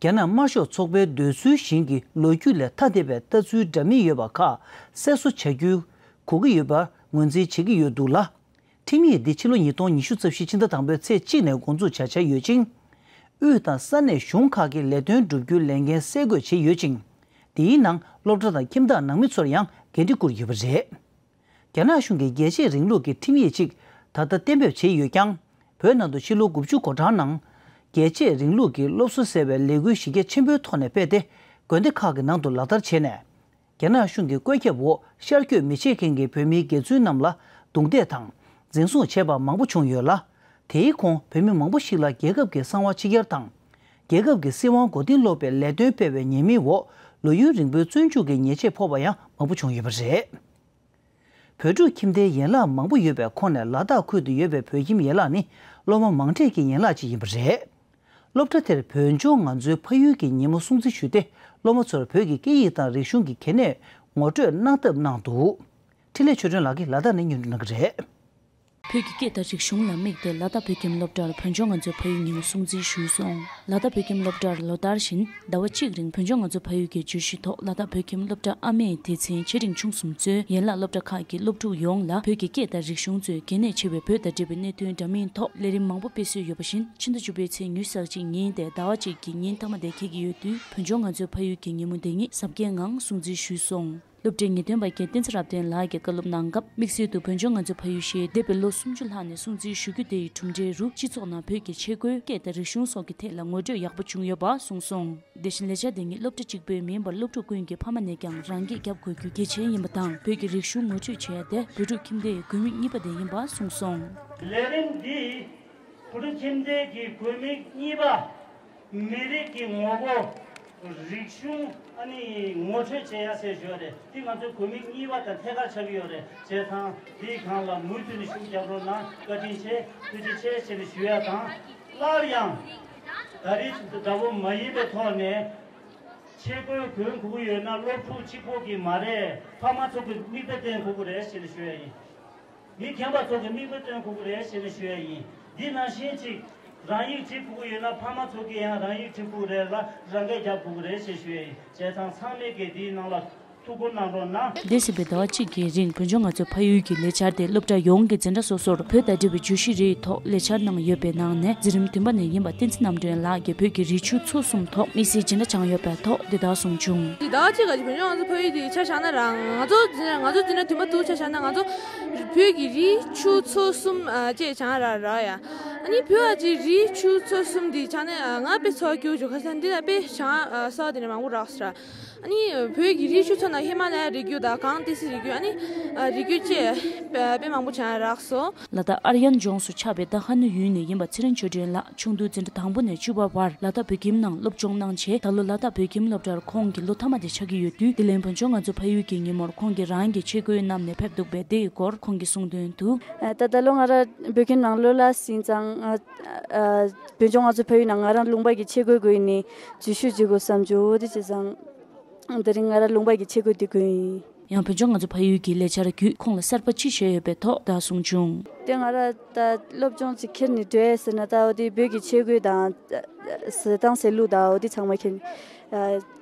རྒྱ་ནག་དམར་ཤོག་ཚོགས་པའི་འདོད་ཚུལ་བཞིན་གྱི་ལོ་རྒྱུས་ལས་ཐ་དད་པའི་ལྟ་ཚུལ་འདྲ་མིན་ཡོད་པ་ཁག་སེལ་གསོ་བྱ་རྒྱུའི་གོ་གི་ཡོད་པར་ངོས་འཛིན་བྱེད་ཀྱི་ཡོད་འདུག་ལ། ཁྲིམས་ཡིག་འདི་ཕྱི་ལོ་ཉིས་སྟོང་ཉི་ཤུ་རྩ་བཞི་ཕྱི་ཟླ་དང་པོའི་ཚེས་གཅིག་ནས་འགོ་འཛུགས་བྱ་འཆར་ཡོད་ཅིང་། དབུས་དང་ས་གནས་གཞུང་ཁག་གི་ལས་དོན་བསྒྲུབ་རྒྱུའི་ལས་འགན་གསལ་འགོད་བྱས་ཡོད་ཅིང་། འདིའི་ནང་སློབ་གྲྭ་དང་ཁྱིམ་བདག་ནང་མི་ཚོར་ཡང་འགན་འཁྲི་བསྐུར་ཡོད་པ་རེད། རྒྱ་ནག་གཞུང་གིས་རྒྱལ་གཅེས་རིང་ལུགས་ཀྱི་ཁྲིམས་ཡིག་ཅིག་ད་ལྟ་གཏན་འབེབས་བྱས་ཡོད་ཀྱང་། བོད་ནང་དུ་ཕྱི་ལོ་དགུ་བཅུ་གོ་གྲངས་ནང་། རྒྱལ་གཅེས་རིང་ལུགས་ཀྱི་སློབ་གསོ་ཟེར་བའི་ལས་འགུལ་གཞི་རྒྱ་ཆེན་པོའི་ཐོག་ནས་སྤེལ་ཏེ། དགོན་སྡེ་ཁག་གི་ནང་དུ་ལག་བསྟར་བྱས་ནས། རྒྱ་ནག་གཞུང་གི་བཀོད་ཁྱབ་འོག་ཤར་བསྐྱོད་མི་བྱེད་མཁན་གྱི་བོད་མིའི་སྒེར་ཚུལ་རྣམས་ལ་རྡུང་རྡེག་དང་། འཛིན་བཟུང་བྱས་པ་མང་པོ་བྱུང་ཡོད་ལ། དེའི་ཁོངས་བོད་མི་མང་པོ་ཞིག་ལ་རྒྱལ་ཁབ་ཀྱི་གསང་བ་ཕྱི་གྱར་དང་། རྒྱལ་ཁབ་ཀྱི་སྲིད་དབང་མགོ་རྟིང་སློག་པའི་ལས་དོན་སྤེལ་བའི་ཉེས་མིང་འོག་ལོ་ཡུན་རིང་པོའི་བཙོན་འཇུག་གི་ཉེས་ཆད་ཕོག་པ་ཡང་མང་པོ་བྱུང་ཡོད་པ་རེད། བོད་ཕྲུག་ཁྱིམ་སྡེའི་ཡན་ལག་མང་པོ་ཡོད་པའི་ཁོངས་ནས་ལ་དྭགས་ཁུལ་དུ་ཡོད་པའི་བོད་ཁྱིམ་ཡན་ལག་ནི་སློབ་མ་མང་གྲས་ཀྱི་ཡན་ལག་ཅིག་ཡིན་པ་རེད། སློབ་གྲྭ་དེར་བོད་ལྗོངས་ང་ཚོའི་ཕ་ཡུལ་གྱི་ཉིན་མོ་སྲུང་བརྩི་ཞུས་ཏེ། སློབ་མ་ཚོར་བོད་ཀྱི་སྐད་ཡིག་དང་རིག་གཞུང་གི་གལ་གནད་ངོ་སྤྲོད་གནང་ཐབས་གནང་འདུག། འཕྲིན་ལས་ཆོས་སྒྲོན་ལགས་ཀྱིས་ལ་དྭགས་ནས་སྙན་སྒྲོན་གནང་གི་རེད། བོད་ཀྱི་སྐད་དང་རིག་གཞུང་ལ་དམིགས་ཏེ་ལ་དྭགས་བོད་ཁྱིམ་སློབ་གྲྭར་བོད་ལྗོངས་ང་ཚོའི་ཕ་ཡུལ་ཉིན་མོ་སྲུང་བརྩི་ཞུས་སོང་། ལ་དྭགས་བོད་ཁྱིམ་སློབ་གྲྭར་ལོ་ལྟར་བཞིན་ཟླ་བ་གཅིག་རིང་བོད་ལྗོངས་ང་ཚོའི་ཕ་ཡུལ་གྱི་བརྗོད་གཞི་ཐོག་ལ་དྭགས་བོད་ཁྱིམ་སློབ་གྲྭ་ཨ་མའི་སྡེ་ཚན་ཆེ་འབྲིང་ཆུང་གསུམ་གཙོས་ཡན་ལག་སློབ་གྲྭ་ཁག་གི་སློབ་ཕྲུག་ཡོངས་ལ་བོད་ཀྱི་སྐད་དང་རིག་གཞུང་གཙོས་གལ་གནད་ཆེ་བའི་བོད་དང་འབྲེལ་བའི་གནད་དོན་འདྲ་མིན་ཐོག་ལས་རིམ་མང་པོ་སྤེལ་སྲོལ་ཡོད་པ་བཞིན། ཕྱི་ཟླ་བཅུ་པའི་ཚེས་ཉི་ཤུ་རྩ་གཅིག་ཉིན་ཏེ་ཟླ་བ་གཅིག་གི་ཉིན་མཐའ་མ་དེ་འཁེལ་གྱི་ཡོད་དུས། བོད་ལྗོངས་ང་ཚོའི་ཕ་ཡུལ་གྱི་ཉིན་མོ་འདི་ཉིད་གཟབ་རྒྱས་ངང་སྲུང་བརྩི་ཞུས་སོང་། སློབ་གྲྭའི་ངེས་སྟོན་པ་རྒན་བསྟན་འཛིན་རབ་བརྟན་ལགས་ཀྱིས་བཀའ་སློབ་གནང་སྐབས། དམིགས་བསལ་དུ་བོད་ལྗོངས་ང་ཚོའི་ཕ་ཡུལ་ཞེས་འདས་པའི་ལོ་སུམ་ཅུ་ལྷག་ནས་སྲུང་བརྩི་ཞུ་རྒྱུ་དེ་ཡི་གྲུབ་འབྲས་རུ། སྤྱི་ཚོགས་ནང་བོད་ཀྱི་ཆས་གོས། སྐད་དང་རིག་གཞུང་སོགས་ཀྱི་ཐད་ལ་ངོ་སྤྲོད་ཡག་པོ་བྱུང་ཡོད་པ་གསུངས་སོང་། དེ་བཞིན་ལས་འཆར་འདི་ཉིད་སློབ་གྲྭ་གཅིག་པུའི་མིན་པར་སློབ་ཕྲུག་ཀུན་གྱི་ཕ་མ་ནས་ཀྱང་རང་སྐད་རྒྱབ་དགོས་རྒྱུ་གལ་ཆེན་ཡིན་པ་དང་། བོད་ཀྱི་རིག་གཞུང་ངོ་སྤྲོད་བྱེད་ཡ་དེ་བོད་ཕྲུག་ཁྱིམ་སྡེའི་དགོས་དམིགས་གཉིས་པ་དེ་ཡིན་པ་གསུངས་སོང་། ལས་རིམ་འདིས་བོད་ཕྲུག་ཁྱིམ་སྡེ་གི་དགོས་དམིགས་གཉིས་པ། མི་རིགས་ཀྱི་ངོ་བོ། རིག་གཞུང་ཨ་ནི་ངོ་སྤྲོད་བྱེད་ཡ་ཟེར་ཞུ་བ་རེད། འདི་ང་ཚོའི་དགོས་དམིགས་གཉིས་པ་དང་ཐད་ཀར་ཆགས་ཀྱི་ཡོད་རེད། བྱས་ཙང་འདིའི་སྒང་ལ་མུ་མཐུད་ནས་ཤུགས་རྒྱབ་རོགས་གནང་། བཀའ་དྲིན་ཆེ། ཐུགས་རྗེ་ཆེ་ཞེས་ཞུ་ཡ་དང་། སླར་ཡང་། ད་རེས་འདྲ་པོ་མ་ཡིན་པའི་ཐོག་ནས། ཆས་གོས་གོན་དགོས་ཀྱི་ཡོད་ན་སློབ་ཕྲུག་གཅིག་པོ་གིས་མ་རེད། ཕ་མ་ཚོ་གིས་མིག་དཔེ་བསྟན་དགོས་ཀྱི་རེད་ཞེས་ནས་ཞུ་ཡ་ཡིན། མི་རྒན་པ་ཚོ་གིས་མིག་དཔེ་སྟོན་དགོས་ཀྱི་རེད་ཞེས་ནས་ཞུ་ཡ་ཡིན། འདི་ནང་བཞིན་ཅིག་རང་ཡིག་བྲིས་དགོས་ཀྱི་ཡོད་ན་ཕ་མ་ཚོ་གིས་ཡང་རང་ཡིག་བྲིས་དགོས་ཀྱི་རེད་ལ་རང་སྐད་རྒྱབ་དགོས་ཀྱི་རེད་ཞེས་ཞུ་ཡ་ཡིན། བྱས་ཙང་ཚང་མས་ཀྱིས་འདིའི་ནང་ལ་ཐུགས་ཁུར་གནང་རོགས་གནང་། འདས་ཟིན་པའི་ཟླ་བ་གཅིག་གི་རིང་བོད་ལྗོངས་ང་ཚོའི་ཕ་ཡུལ་གྱི་ལས་འཆར་དེ་སློབ་གྲྭ་ཡོངས་ཀྱི་འཛིན་གྲྭ་སོ་སོར་བོད་དང་འབྲེལ་བའི་བརྗོད་གཞི་རེའི་ཐོག་ལས་འཆར་གནང་ཡོད་པའི་ནང་ནས་འཛིན་རིམ་བདུན་པ་ནས་ཡིན་པ་བསྟན་འཛིན་རྣམ་གྲོལ་ལགས་ཀྱིས་བོད་ཀྱི་རི་ཆུ་མཚོ་གསུམ་ཐོག་དམིགས་བསལ་སྦྱིན་བདག་སྦྱངས་ཡོད་པའི་ཐོག་འདི་ལྟར་གསུངས་བྱུང་། འདི་ཟླ་བ་གཅིག་ག་ཅིག་བོད་ལྗོངས་ང་ཚོ་ཕ་ཡུལ་དེ་ཆ་བཞག་ན་རང་ང་ཚོ་འཛིན་ང་ཚོ་འཛིན་གྲྭ་བདུན་པ་དུ་ཆ་བཞག་ན་ང་ཚོ་བོད་ཀྱི་རི་ཆུ་མཚོ་གསུམ་ཨ་ཅེས་བྱང་ར་ར་ཡ། ཨ་ནི་བོད་ཨ་ཅེ་རི་ཆུ་མཚོ་གསུམ་འདི་ཆ་ནས་ང་དཔེ་ཚོར་རྒྱུ་བྱུང་ཁ་སང་འདི་ལ་དཔེ་བྱང་ས་དེ་ནས་མང་པོ་རག་སོང་ར། ཨ་ནི་བོད་ཀྱི་རི་ཆུ་ཚོ་ནང་ཧི་མ་ལ་ཡའི་རི་རྒྱུད་དང་གངས་ཏི་སེའི་རི་རྒྱུད། ཨ་ནི་རི་རྒྱུད་བཅས་དཔེ་མང་པོ་ཅིག་རག་སོང་། ལ་དྭགས་ཨར་ཡན་ལྗོངས་སུ་ཆགས་པའི་ད་ཧ་ནུ་ཡུལ་ནས་ཡིན་པ་ཚེ་རིང་ཆོས་སྒྲོན་ལགས་ཆུང་དུས་འཛིན་གྲྭ་དང་པོ་ནས་བཅུ་པ་བར་ལ་དྭགས་བོད་ཁྱིམ་ནང་སློབ་སྦྱོང་གནང་རྗེས། ད་ལོ་ལ་དྭགས་བོད་ཁྱིམ་སློབ་གྲྭར་ཁོང་གི་ལོ་མཐའ་མ་དེ་ཆགས་ཀྱི་ཡོད་དུས། དེ་ལན་བོད་ལྗོངས་ང་ཚོ་ཕ་ཡུལ་གྱི་ཉིན་མོར་ཁོང་གིས་རང་གི་ཆས་གོས་བསྣམས་ནས་ཕེབས་འདུག་པས། དེ་ཡི་སྐོར་ཁོང་གིས་གསུངས་དོན་དུ། ད་ད་ལོ་ང་རང་བོད་ཁྱིམ་ནང་ལོ་ལ་ཟིན་ཙང་། བོད་ལྗོངས་ང་ཚོ་ཕ་ཡུལ་ནང་ང་རང་ལུང་པ་གི་ཆས་གོས་གོན་ནས་འཛུལ་ཞུགས་བྱེད་དགོས་བསམ་བྱུང་། འོ་དེ་བྱས་ཙང་། དེ་རིང་ང་རང་ལུང་པ་གི་ཆས་གོས་དེ་གོན་ཡིན། ཡང་བོད་ལྗོངས་ང་ཚོ་ཕ་ཡུལ་གྱི་ལས་འཆར་བརྒྱུད་ཁོང་ལ་གསར་པ་ཅི་བྱས་ཡོད་པའི་ཐོག་ད་གསུངས་བྱུང་། དེ་ང་རང་ད་སློབ་སྦྱོང་ཅིག་ཁྱེར་ནས་འགྲོ་ཡས་ཟེར་ན། ད་འོ་དེ་བོད་ཀྱི་ཆས་གོས་དང་། ཟ་སྟངས་ཟ་ལུགས་དང་འོ་དེ་ཚང་མ་ཁྱེར་ནས།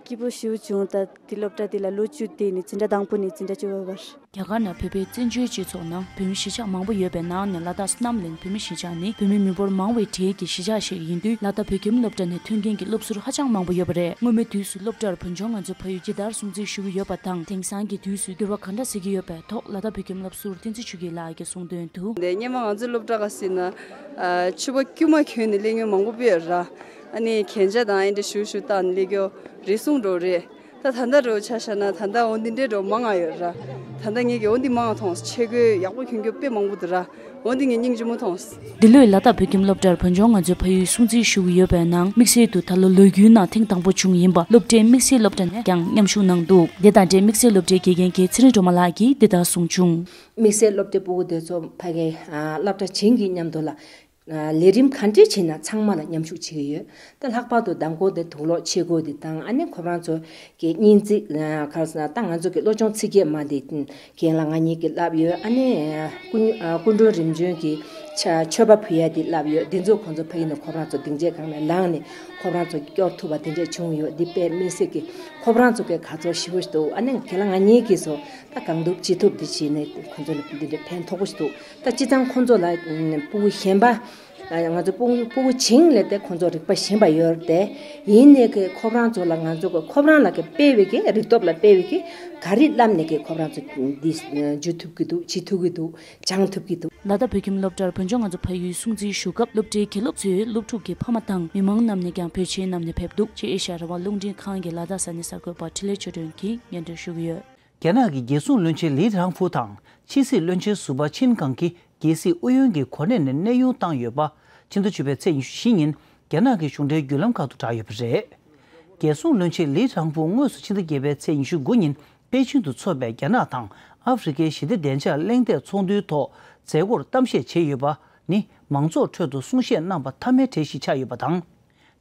སྐྱིད་པོ་ཞེ་པོ་བྱུང་། ད་དེ་སློབ་གྲྭ་དེ་ལ་ལོ་བཅུ་བསྡད་ནས་འཛིན་གྲྭ་དང་པོ་ནས་འཛིན་གྲྭ་བཅུ་པ་བར། རྒྱ་གར་ནང་བོད་པའི་བཙན་བྱོལ་སྤྱི་ཚོགས་ནང་བོད་མི་གཞིས་ཆགས་མང་པོ་ཡོད་པའི་ནང་ནས་ལ་དྭགས་སྣ་མིན་བོད་མི་གཞིས་ཆགས་ནི་བོད་མི་མི་འབོར་མང་བའི་གྲས་ཀྱི་གཞིས་ཆགས་ཤིག་ཡིན་དུས། ལ་དྭགས་བོད་ཁྱིམ་སློབ་གྲྭ་ནས་ཐོན་མཁན་གྱི་སློབ་ཟུར་ཧ་ཅང་མང་པོ་ཡོད་པ་རེད། སྔོན་མའི་དུས་སུ་སློབ་གྲྭར་བོད་ལྗོངས་ང་ཚོ་ཕ་ཡུལ་ཇི་ལྟར་སྲུང་བརྩི་ཞུ་གི་ཡོད་པ་དང་། དེང་སང་གི་དུས་སུ་འགྱུར་བ་ག་འདྲ་གཟིགས་ཀྱི་ཡོད་པའི་ཐོག་ལ་དྭགས་བོད་ཁྱིམ་སློབ་ཟུར་བསྟན་འཛིན་ཆོས་སྐྱིད་ལགས་ཀྱིས་གསུངས་དོན་དུ། འདི་སྔོན་མ་ང་ཚོའི་སློབ་གྲྭ་ག་ཟེར་ན། ཨ། ཕྱུ་པ་དཀྱུས་མ་གྱོན་ནས་སླེབས་མཁན་མང་པོ་ཡོད་ར། ཨ་ནི་རྒྱན་ཆ་དང་ཨེ་འདྲ་ཞུ་ཞུ་བཏགས་ནས་སླེབས་མཁན་རེ་ཟུང་འདྲ་རེད། ད་ད་ལྟ་འདྲ་ཆ་བཞག་ན་ད་ལྟ་འོ་འདི་འདྲའི་འདྲ་མང་ང་ཡོད་ར། ད་ལྟ་ངེད་ཀྱིས་འོ་འདི་མང་ང་མཐོང་སོང་། ཆས་གོས་ཡག་པོ་གྱོན་མཁན་དཔེ་མང་པོ་འདུག་ར། འོ་འདི་ངས་སྙིང་རྗེ་མོ་མཐོང་སོང་། འདི་ལོའི་ལ་དྭགས་བོད་ཁྱིམ་སློབ་གྲྭར་བོད་ལྗོངས་ང་ཚོའི་ཕ་ཡུལ་སྲུང་བརྩི་ཞུ་གི་ཡོད་པའི་ནང་། དམིགས་བསལ་དུ་ད་ལོ་ལོ་རྒྱུས་ནང་ཐེངས་དང་པོ་བྱུང་ཡིན་པ་སློབ་གྲྭའི་དམིགས་བསལ་སློབ་གྲྭ་ནས་ཀྱང་མཉམ་ཞུགས་གནང་འདུག་དེ་དང་འབྲེལ་དམིགས་བསལ་སློབ་གྲྭའི་དགེ་རྒན་གྱི་ཚེ་རིང་སྒྲོལ་མ་ལགས་ཀྱིས་འདི་ལྟར་གསུངས་བྱུང་། དམིགས་བསལ་སློབ་གྲྭའི་ཕྲུ་གུ་དེ་ཚོ་ཕ་གིའི་སློབ་གྲྭ་བྱིངས་ཀྱི་མཉམ་དུ་ལ། ལས་རིམ་ག་འདྲས་བྱས་ན་ཚང་མ་ལ་མཉམ་ཞུགས་བྱེད་ཀྱི་ཡོད། ད་ལྷག་པར་དུ་མདང་དགོང་དེ་དུག་ལོག་ཆས་གོས་དེ་དང་། ཨ་ནི་ཁོ་རང་ཚོ་གི་སྙན་ཚིག་ག་རེ་ཟེར་ན། ད་ང་ཚོ་གི་བློ་སྦྱོང་ཚིག་བརྒྱད་མ་དེ་རྒན་ལགས་ང་གཉིས་ཀྱིས་བསླབས་ཡོད། ཨ་ནི་སྐུ་སྐུ་མགྲོན་རིམ་བྱོན་གྱི་མཆོད་པ་ཕུལ་ཡ་དེ་བསླབས་ཡོད། དེ་ཚོ་ཁོང་ཚོ་ཕ་གི་ནས་ཁོ་རང་ཚོ་སྡིངས་ཆའི་སྒང་ནས་ལངས་ནས་ཁོ་རང་ཚོ་སྐྱོར་ཐུབ་པ་དེ་འདྲས་བྱུང་ཡོད། འདི་དཔེ་དམིགས་བསལ་གྱི་ཁོ་རང་ཚོ་གི་དགའ་ཚོར་ཞེ་པོ་ཞིག་འདུག་ཨ་ནི་རྒན་ལགས་ང་གཉིས་ཀྱིས་སོ། ད་གང་ཐུབ་ཅི་ཐུབ་དེ་བྱས་ནས་ཁོང་ཚོ་ལ་འདི་འདྲའི་ཕན་ཐོགས་པོ་ཞིག་འདུག་ད་སྤྱིར་བཏང་ཁོང་ཚོ་ལ་ཕྲུ་གུ་གཞན་པ། ང་ཚོ་ཕྲུ་གུ་ཕྲུ་གུ་བྱིངས་ལས་དེ་ཁོང་ཚོ་རིག་པ་ཞན་པ་ཡོད་རེད་དེ། ཡིན་ནའི་གི་ཁོ་རང་ཚོ་ལ་ང་ཚོ་གི་ཁོ་རང་ལ་གི་སྤེལ་བའི་གི་རིག་སྟོབས་ལ་སྤེལ་བའི་གི་ག་རེ་བསླབས་ནས་གི་ཁོ་རང་ཚོ་འདི་འཇུ་ཐུབ་ཀྱི་འདུག་བྱེད་ཐུབ་ཀྱི་འདུག་སྦྱང་ཐུབ་ཀྱི་འདུག་ལ་དྭགས་བོད་ཁྱིམ་སློབ་གྲྭར་བོད་ལྗོངས་ང་ཚོ་ཕ་ཡུལ་སྲུང་བརྩི་ཞུ་སྐབས་སློབ་གྲྭའི་དགེ་སློབ་ཚོས་སློབ་ཕྲུག་གི་ཕ་མ་དང་མི་མང་རྣམས་ནས་ཀྱང་བོད་ཆས་བསྣམས་ནས་ཕེབས་འདུག་ཅེས་ཨེ་ཤ་ཡ་རང་དབང་རླུང་འཕྲིན་ཁང་གི་ལ་དྭགས་ས་གནས་གསར་འགོད་པ་འཕྲིན་ལས་ཆོས་སྒྲོན་གྱིས་སྙན་སྒྲོན་ཞུ་གི་ཡོད། རྒྱ་ནག་གི་རྒྱལ་སྲུང་བློན་ཆེན་ལི་ཁྲང་ཕུ་དང་ཕྱི་སྲིད་བློན་ཆེན་ཟུར་པ་ཆིན་ཀང་གིས་རྒྱལ་སྲིད་ཨུ་ཡོན་གྱི་གོ་གནས་ནས་གནས་དབྱུང་བཏང་ཡོད་པ། ཕྱི་ཟླ་བཅུ་པའི་ཚེས་ཉི་ཤུ་བཞི་ཉིན་རྒྱ་ནག་གི་གཞུང་འབྲེལ་བརྒྱུད་ལམ་ཁག་ཏུ་བསྒྲགས་ཡོད་པ་རེད། རྒྱལ་སྲུང་བློན་ཆེན་ལི་ཁྲང་ཕུ་དངོས་སུ་ཕྱི་ཟླ་བརྒྱད་པའི་ཚེས་ཉི་ཤུ་དགུ་ཉིན་པེ་ཅིང་དུ་འཚོགས་པའི་རྒྱ་ནག་དང་ཨ་ཧྥེ་རི་ཁའི་ཞི་བདེ་བདེ་འཇགས་གླེང་སྟེགས་ཚོགས་འདུའི་ཐོག་མཛད་སྒོར་གཏམ་བཤད་བྱས་ཡོད་པ་ནི་མང་ཚོགས་ཁྲོད་དུ་གསུང་བཤད་གནང་པ་མཐའ་མའི་གྲས་ཤིག་ཆགས་ཡོད་པ་དང་།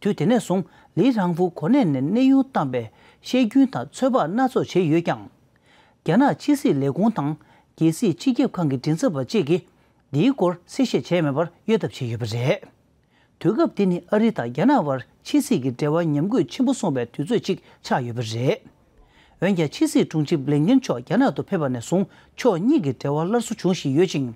དུས་དེ་ནས་བཟུང་ལི་ཁྲང་ཕུ་གོ་གནས་ནས་གནས་དབྱུང་བཏང་པའི་བཤད་རྒྱུན་དང་ཚོད་དཔག་སྣ་ཚོགས་བྱས་ཡོད་ཀྱང་། རྒྱ་ནག་ཕྱི་སྲིད་ལས་ཁུངས་དང་རྒྱལ་སྲིད་སྤྱི་ཁྱབ་ཁང་གི་མགྲིན་ཚབ་པ་བཅས་ཀྱིས་འདིའི་སྐོར་གསལ་བཤད་བྱས་མེད་པར་གཡོལ་ཐབས་བྱས་ཡོད་པ་རེད། དུས་སྐབས་འདི་ནི་ཨ་རི་དང་རྒྱ་ནག་དབར་ཕྱི་སྲིད་ཀྱི་འབྲེལ་བ་ཉམས་རྒུད་ཆེན་པོ་སོང་བའི་དུས་ཚོད་ཅིག་ཆགས་ཡོད་པ་རེད། འོན་ཀྱང་ཕྱི་སྲིད་དྲུང་ཆེ་བྷི་ལིན་ཀེན་མཆོག་རྒྱ་ནག་ཏུ་ཕེབས་པ་ནས་བཟུང་ཕྱོགས་གཉིས་ཀྱི་འབྲེལ་བ་སླར་གསོ་བྱུང་བཞིན་ཡོད་ཅིང་།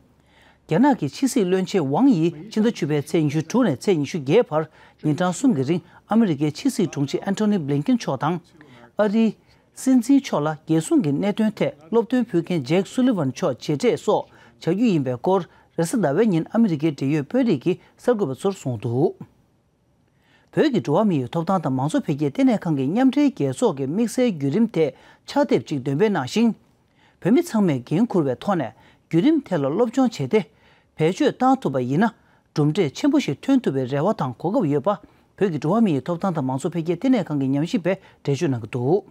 རྒྱ་ནག་གི་ཕྱི་སྲིད་བློན་ཆེན་ཝང་ཡིས་ཕྱི་ཟླ་བཅུ་པའི་ཚེས་ཉི་ཤུ་དྲུག་ནས་ཚེས་ཉི་ཤུ་བརྒྱད་བར་ཉིན་གྲངས་གསུམ་གྱི་རིང་ཨ་མི་རི་ཀའི་ཕྱི་སྲིད་དྲུང་ཆེ་ཨན་ཐོ་ནི་བྷི་ལིན་ཀེན་མཆོག་དང་། ཨ་རིའི་སྲིད་འཛིན་མཆོག་ལ་རྒྱལ་སྲུང་གི་གནད་དོན་ཐད་སློབ་སྟོན་ཕུལ་མཁན་ཇེག་སུ་ལི་ཝན་མཆོག་མཇལ་འཕྲད་སོགས་བྱ་རྒྱུ་ཡིན་པའི་སྐོར་རེས་གཟའ་ཟླ་བའི་ཉིན་ཨ་མི་རི་ཀའི་འབྲེལ་ཡོད་དཔོན་རིགས་ཀྱི་གསར་འགོད་པ་ཚོར་གསུངས་འདུག་བོད་ཀྱི་འགྲོ་བ་མིའི་ཐོབ་ཐང་དང་མང་གཙོ་འཕེལ་རྒྱས་ལྟེ་གནས་ཁང་གི་མཉམ་འབྲེལ་རྒྱལ་ཚོགས་ཀྱི་དམིགས་བསལ་བརྒྱུད་རིམ་ཐད་ཕྱག་དེབ་ཅིག་འདོན་སྤེལ་གནང་ཞིང་། བོད་མི་ཚང་མས་འགན་འཁུར་བའི་ཐོག་ནས་བརྒྱུད་རིམ་དེ་ལ་སློབ་སྦྱོང་བྱས་ཏེ། བེད་སྤྱོད་བཏང་ཐུབ་པ་ཡིན་ན། གྲུབ་འབྲས་ཆེན་པོ་ཞིག་ཐོན་ཐུབ་པའི་རེ་བ་དང་གོ་སྐབས་ཡོད་པ། བོད་ཀྱི་འགྲོ་བ་མིའི་ཐོབ་ཐང་དང་མང་གཙོ་འཕེལ་རྒྱས་ལྟེ་གནས་ཁང་གི་ཉམས་ཞིབ་པས་འགྲེལ་བརྗོད་གནང་གི་འདུག་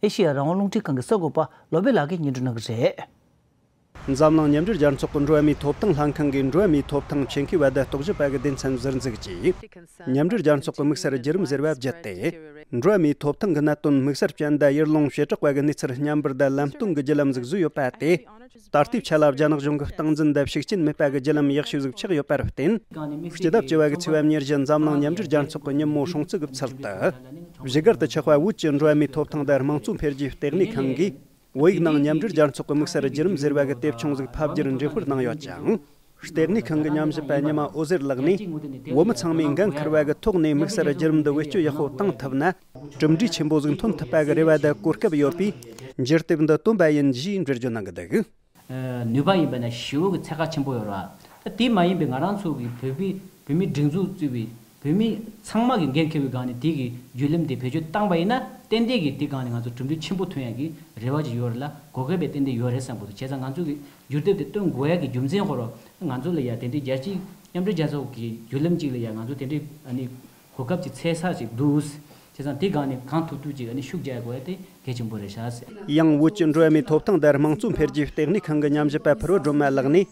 ཨེ་ཤེ་ཡ་རང་དབང་རླུང་འཕྲིན་ཁང་གི་གསར་འགོད་པ་བློ་བྷེ་ལགས་ཀྱིས་སྙན་སྒྲོན་གནང་གི་རེད། འཛམ་གླིང་མཉམ་འབྲེལ་རྒྱལ་ཚོགས་ཀྱི་འགྲོ་བ་མིའི་ཐོབ་ཐང་ལྷན་ཁང་གིས་འགྲོ་བ་མིའི་ཐོབ་ཐང་ཆེད་མཁས་པ་དང་རྟོག་ཞིབ་པ་གི་སྡེ་ཚན་ཟུར་འཛུགས་ཀྱིས། མཉམ་འབྲེལ་རྒྱལ་ཚོགས་ཀྱི་དམིགས་བསལ་བརྒྱུད་རིམ་ཟེར་བ་བརྒྱུད་དེ། འགྲོ་བ་མིའི་ཐོབ་ཐང་གི་གནད་དོན་དམིགས་བསལ་ཅན་དང་ཡུལ་ལུང་བྱེ་བྲག་པ་གི་གནས་ཚུལ་མཉམ་པར་དང་ལམ་སྟོན་གྱི་བརྒྱུད་ལམ་ཟིག་བཟོས་ཡོད་པ་དེ། ད་ལྟའི་ཆ་ལ་རྒྱ་ནག་གཞུང་གི་སྟངས་འཛིན་དང་ཤུགས་རྐྱེན་མེད་པ་གི་བརྒྱུད་ལམ་ཡག་ཤོས་ཟིག་ཆགས་ཡོད་པར་བརྟེན། སྤྱི་ཟླ་བཅུ་བ་གི་ཚེས་པ་ཉེར་བཞི་འཛམ་གླིང་མཉམ་འབྲེལ་རྒྱལ་ཚོགས་ཀྱི་ཉིན་མོ་སྲུང་བརྩི་གི་ཚུལ་དུ། བཞུགས་སྒར་དུ་ཆགས་པ་བོད་ཀྱི་འགྲོ་བ་མིའི་ཐོབ་ཐང་དང་དམངས་གཙོ་འཕེལ་རྒྱས་ལྟེ་གནས་ཁང་གིས། བོད་ཡིག་ནང་མཉམ་འབྲེལ་རྒྱལ་ཚོགས་ཀྱི་དམིགས་བསལ་བརྒྱུད་རིམ་ཟེར་བ་གི་དེབ་ཆུང་ཟིག་ཕབ་བསྒྱུར་འགྲེམས་སྤེལ་གནང་ཡོད་ཅིང་། ལྟེ་གནས་ཁང་གི་ཉམས་ཞིབ་པ་ཉི་མ་འོད་ཟེར་ལགས་ནས། བོད་མི་ཚང་མས་འགན་འཁུར་བ་གི་ཐོག་ནས་དམིགས་བསལ་བརྒྱུད་རིམ་འདི་བེད་སྤྱོད་ཡག་པོ་བཏང་ཐུབ་ན། གྲུབ་འབྲས་ཆེན་པོ་ཟིག་འཐོན་ཐུབ་པ་གི་རེ་བ་དང་གོ་སྐབས་ཡོད་པས། འབྱོར་དེབ་འདི་བཏོན་པ་ཡིན་ཞེས་འགྲེལ་བརྗོད་གནང་གི་འདུག་ནུས་པ་ཡིན་པ་ན་ཞི་བོ་གི་ཚད་བཀག་ཆེན་པོ་ཡོད་རེད་བ། ད་དེ་མ་ཡིན་པའི་ང་རང་ཚོ་གི་བོད་པའི་བོད་མིའི་སྒྲིག་འཛུགས་གཙོས་པའི་ བོད་མི་ཚང་མ་གིས་འགན་འཁྱེར་བའི་སྒང་ནས་དེ་གི་བརྒྱུད་ལམ་དེ་བེད་སྤྱོད་བཏང་བ་ཡིན་ན་ཏན་ཏན་གྱིས་དེ་སྒང་ནས་ང་ཚོ་གྲུབ་འབྲས་ཆེན་པོ་ཐོན་ཡག་གི་རེ་བ་ཅིག་ཡོད་རེད་ལ་གོ་སྐབས་དཔེ་ཏན་ཏན་ཡོད་རེད་བསམ་གྱི་འདུག་བྱས་ཙང་ང་ཚོ་གི་སྒྱུར་དེབ་དེ་བཏོན་དགོས་ཡག་གི་རྒྱུ་མཚན་ཁོ་རང་ང་ཚོ་ལ་ཡ་དེ་འདྲའི་རྒྱལ་སྤྱིའི་མཉམ་འབྲེལ་རྒྱལ་ཚོགས་ཀྱི་བརྒྱུད་ལམ་ཅིག་ལ་ཡ་ང་ཚོ་དེ་འདྲའི་ཨ་ནི་གོ་སྐབས་ཅིག་འཚོལ་ས་ཅིག་འདུག་བྱས་ཙང་དེ་སྒང་ནས་གང་ཐུབ་ཐུབ་ཅིག་ཨ་ནི་ཤུགས་རྒྱག་དགོས་ཡག་དེ་གལ་ཆེན་པོ་རེད་ཤག་ཟེར། ཡང་བོད་ཀྱི་འགྲོ་བ་མིའི་ཐོབ་ཐང་དང་དམངས་གཙོ་འཕེལ་རྒྱས་ལྟེ་གནས་ཁང་གི་ཉམས་ཞིབ་པ་ཕུར་བུ་སྒྲོལ་མ་ལགས་ནས།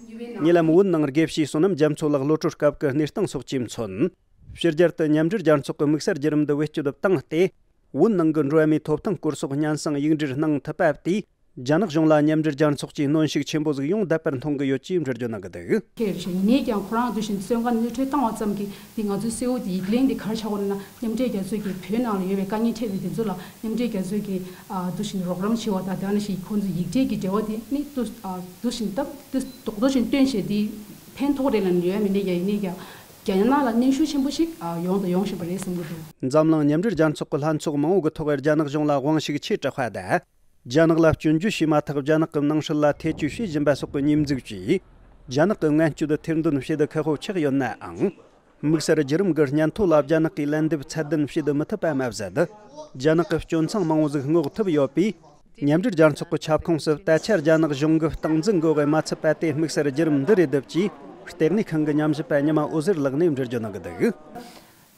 ཉེ་ལམ་བོད་ནང་དགེ་བཤེས་བསོད་ནམས་རྒྱ་མཚོ་ལགས་གློད་གྲོལ་སྐབས་ཀྱི་གནས་སྟངས་སོགས་ཀྱིས་མཚོན། ཕྱི་རྒྱལ་དུ་མཉམ་འབྲེལ་རྒྱལ་ཚོགས་ཀྱི་དམིགས་བསལ་བརྒྱུད་རིམ་འདི་བེད་སྤྱོད་བཏང་སྟེ། བོད་ནང་གི་འགྲོ་བ་མིའི་ཐོབ་ཐང་སྐོར་སོགས་སྙན་སེང་ཡིག་འབྲེལ་གནང་ཐུབ་པ་དེས། རྒྱ་ནག་གཞུང་ལ་མཉམ་འབྲེལ་རྒྱལ་ཚོགས་ཀྱིས་གནོན་ཤུགས་ཆེན་པོ་ཟིག་ཡོང་བསྡད་པར་མཐོང་གི་ཡོད་ཅེས་འགྲེལ་བརྗོད་གནང་གི་འདུག་ཁེལ་ཞིང་ཡིན་ནའི་ཀྱང་ཁོ་རང་འདུ་ཞིང་བཙོན་ཁང་ནས་གློད་གྲོལ་བཏང་བ་ཙམ་གྱིས་འདི་ང་ཚོའི་གསལ་བོ་དེ་ཡིག་ལན་འདི་ག་རེ་ཆགས་ཀྱི་ཡོད་ན་མཉམ་འབྲེལ་རྒྱལ་ཚོགས་ཀྱི་བོད་ནང་ལ་ཡོད་པའི་དཀའ་ངལ་འཕྲད་པའི་དེ་ཚོ་ལ་མཉམ་འབྲེལ་རྒྱལ་ཚོགས་ཀྱིས་འདུ་ཞིང་རོགས་རམ་བྱེད་པ་དང་དེ་ནང་བཞིན་ཁོང་ཚོ་ཡིག་ཕྲད་ཀྱི་འབྲེལ་བ་དེ་ནི་འདུ་འདུ་ཞིང་སྟབས་བདེ་རྡོག་རྡོག་ཅིག་སྟོན་བྱས་དེ་ཕན་ཐོགས་རེད་ལབ་ནས་ཡོད་མི་འདུག་ཡིན་ནའི་ཀྱང་རྒྱ་ནག་ལ་གནོན་ཤུགས་ཆེན་པོ་ཞིག་ཡོང་དང་ཡོང་བཞིན་པ་རེད་བསམ་གྱི་འདུག་འཛམ་གླིང་མཉམ་འབྲེལ་རྒྱལ་ཚོགས་ཀྱི་ལྷན་ཚོགས་མང་བོ་གི་ཐོག་རྒྱ་ནག་གཞུང་ལ་དབང་ཤུགས་ཆེ་དྲག་པ་དང་། རྒྱ་ནག་ལ་སྐྱོན་བརྗོད་བྱས་མ་ཐག་རྒྱ་ནག་གི་ནང་སྲིད་ལ་ཐེ་བྱུས་བྱེད་བཞིན་པ་སོགས་ཀྱི་ཉེས་འཛུགས་ཀྱིས། རྒྱ་ནག་གི་ངན་སྤྱོད་ཐེར་འདོན་བྱེད་དུ་ཁག་པོ་ཆགས་ཡོད་ནའང་། དམིགས་བསལ་བརྒྱུད་རིམ་གྱི་སྙན་ཐོ་ལ་རྒྱ་ནག་གིས་ལན་འདེབས་ཚད་ལྡན་བྱེད་མི་ཐུབ་པ་མ་ཟད། རྒྱ་ནག་གི་སྐྱོན་མཚང་མང་བོ་ཟིག་སྔོག་ཐུབ་ཡོད་པས། མཉམ་འབྲེལ་རྒྱལ་ཚོགས་ཀྱི་ཁྱབ་ཁོངས་སུ་ད་ཆ་རྒྱ་ནག་གཞུང་གིས་སྟངས་འཛིན་འགོག་གི་མ་ཚུད་པ་དེ་དམིགས་བསལ་བརྒྱུད་རིམ་འདི་རེད་འདུག་ཅེས་ལྟེ་གནས་ཁང་གི་ཉམས་ཞིབ་པ་ཉི་མ་འོད་ཟེར་ལགས་ནས་འགྲེལ་བརྗོད་གནང་གི་འདུག་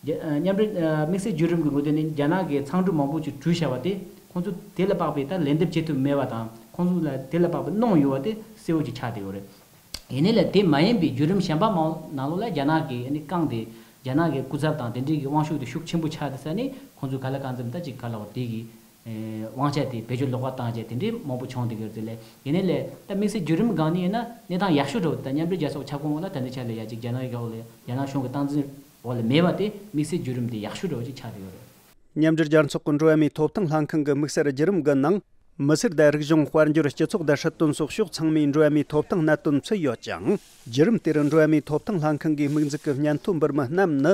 རྒྱ- ཨ། མཉམ་འབྲེལ- ཨ། དམིགས་བསལ་བརྒྱུད་རིམ་གྱི་ངོས་ནས་རྒྱ་ནག་གིས་མཚང་འབྲུ་མང་པོ་ཅིག་བྲུས་བཞག་པ་དེ་ཁོང་ཚོ་དེ་ལ་དཔག་པའི་ད་ལན་འདེབས་བྱེད་ཐུབ་མེད་པ་དང་ཁོང་ཚོ་ལ་དེ་ལ་དཔག་པའི་གནོང་ཡོད་པ་དེ་གསལ་བོ་ཅིག་ཆགས་བསྡད་ཡོད་རེད། ཡིན་ནའི་ལ་དེ་མ་ཡིན་པའི་བརྒྱུད་རིམ་གཞན་པ་མང་ནང་ལོགས་ལ་རྒྱ་ནག་གིས་ཨ་ནི་བཀང་སྟེ་རྒྱ་ནག་གི་སྐུ་ཚབ་དང་དེ་འདྲའི་གི་དབང་ཤུགས་དེ་ཤུགས་ཆེན་པོ་ཆགས་བསྡད་ས་ནས་ཁོང་ཚོས་ག་ལ་གང་འཚམ་ད་ཅིག་ག་ལ་བ་དེ་གི་དབང་ཆ་དེ་བེད་སྤྱོད་ལོག་པ་བཏང་བྱས་དེ་འདྲའི་མང་པོ་བྱུང་བསྡད་ཀྱི་ཡོད་རེད་དེ་ལས་ཡིན་ནའི་ལས་ད་དམིགས་བསལ་བརྒྱུད་རིམ་སྒང་ནས་ཡིན་ན་གནས་སྟངས་ཡག་ཤོས་འདྲ་བོ་ད་མཉམ་འབྲེལ་རྒྱལ་ཚོགས་ཁྱབ་ཁོངས་འོག་ལ་ད་ལྟའི་ཆ་ལ་ཡ་ཅིག་རྒྱ་ནག་གི་འོག་ལ་རྒྱ་ནག་གཞུང་གི་སྟངས་འཛིན་འོག་ལ་མེད་པ་དེ་དམིགས་བསལ་བརྒྱུད་རིམ་དེ་ཡག་ཤོས་འདྲ་བོ་ཅིག་ཆགས་བསྡད་ཡོད་རེད། མཉམ་འབྲེལ་རྒྱལ་ཚོགས་ཀྱི་འགྲོ་བ་མིའི་ཐོབ་ཐང་ལྷན་ཁང་གི་དམིགས་བསལ་བརྒྱུད་རིམ་གྱི་ནང་། མི་སེར་དང་རིག་གཞུང་དཔལ་འབྱོར་སྤྱི་ཚོགས་དང་སྲིད་དོན་སོགས་ཕྱོགས་ཚང་མའི་འགྲོ་བ་མིའི་ཐོབ་ཐང་གནད་དོན་ཚུད་ཡོད་ཅིང་། བརྒྱུད་རིམ་དེར་འགྲོ་བ་མིའི་ཐོབ་ཐང་ལྷན་ཁང་གིས་དམིགས་འཛུགས་ཀྱི་སྙན་ཐོ་འབུལ་མི་རྣམས་ནི་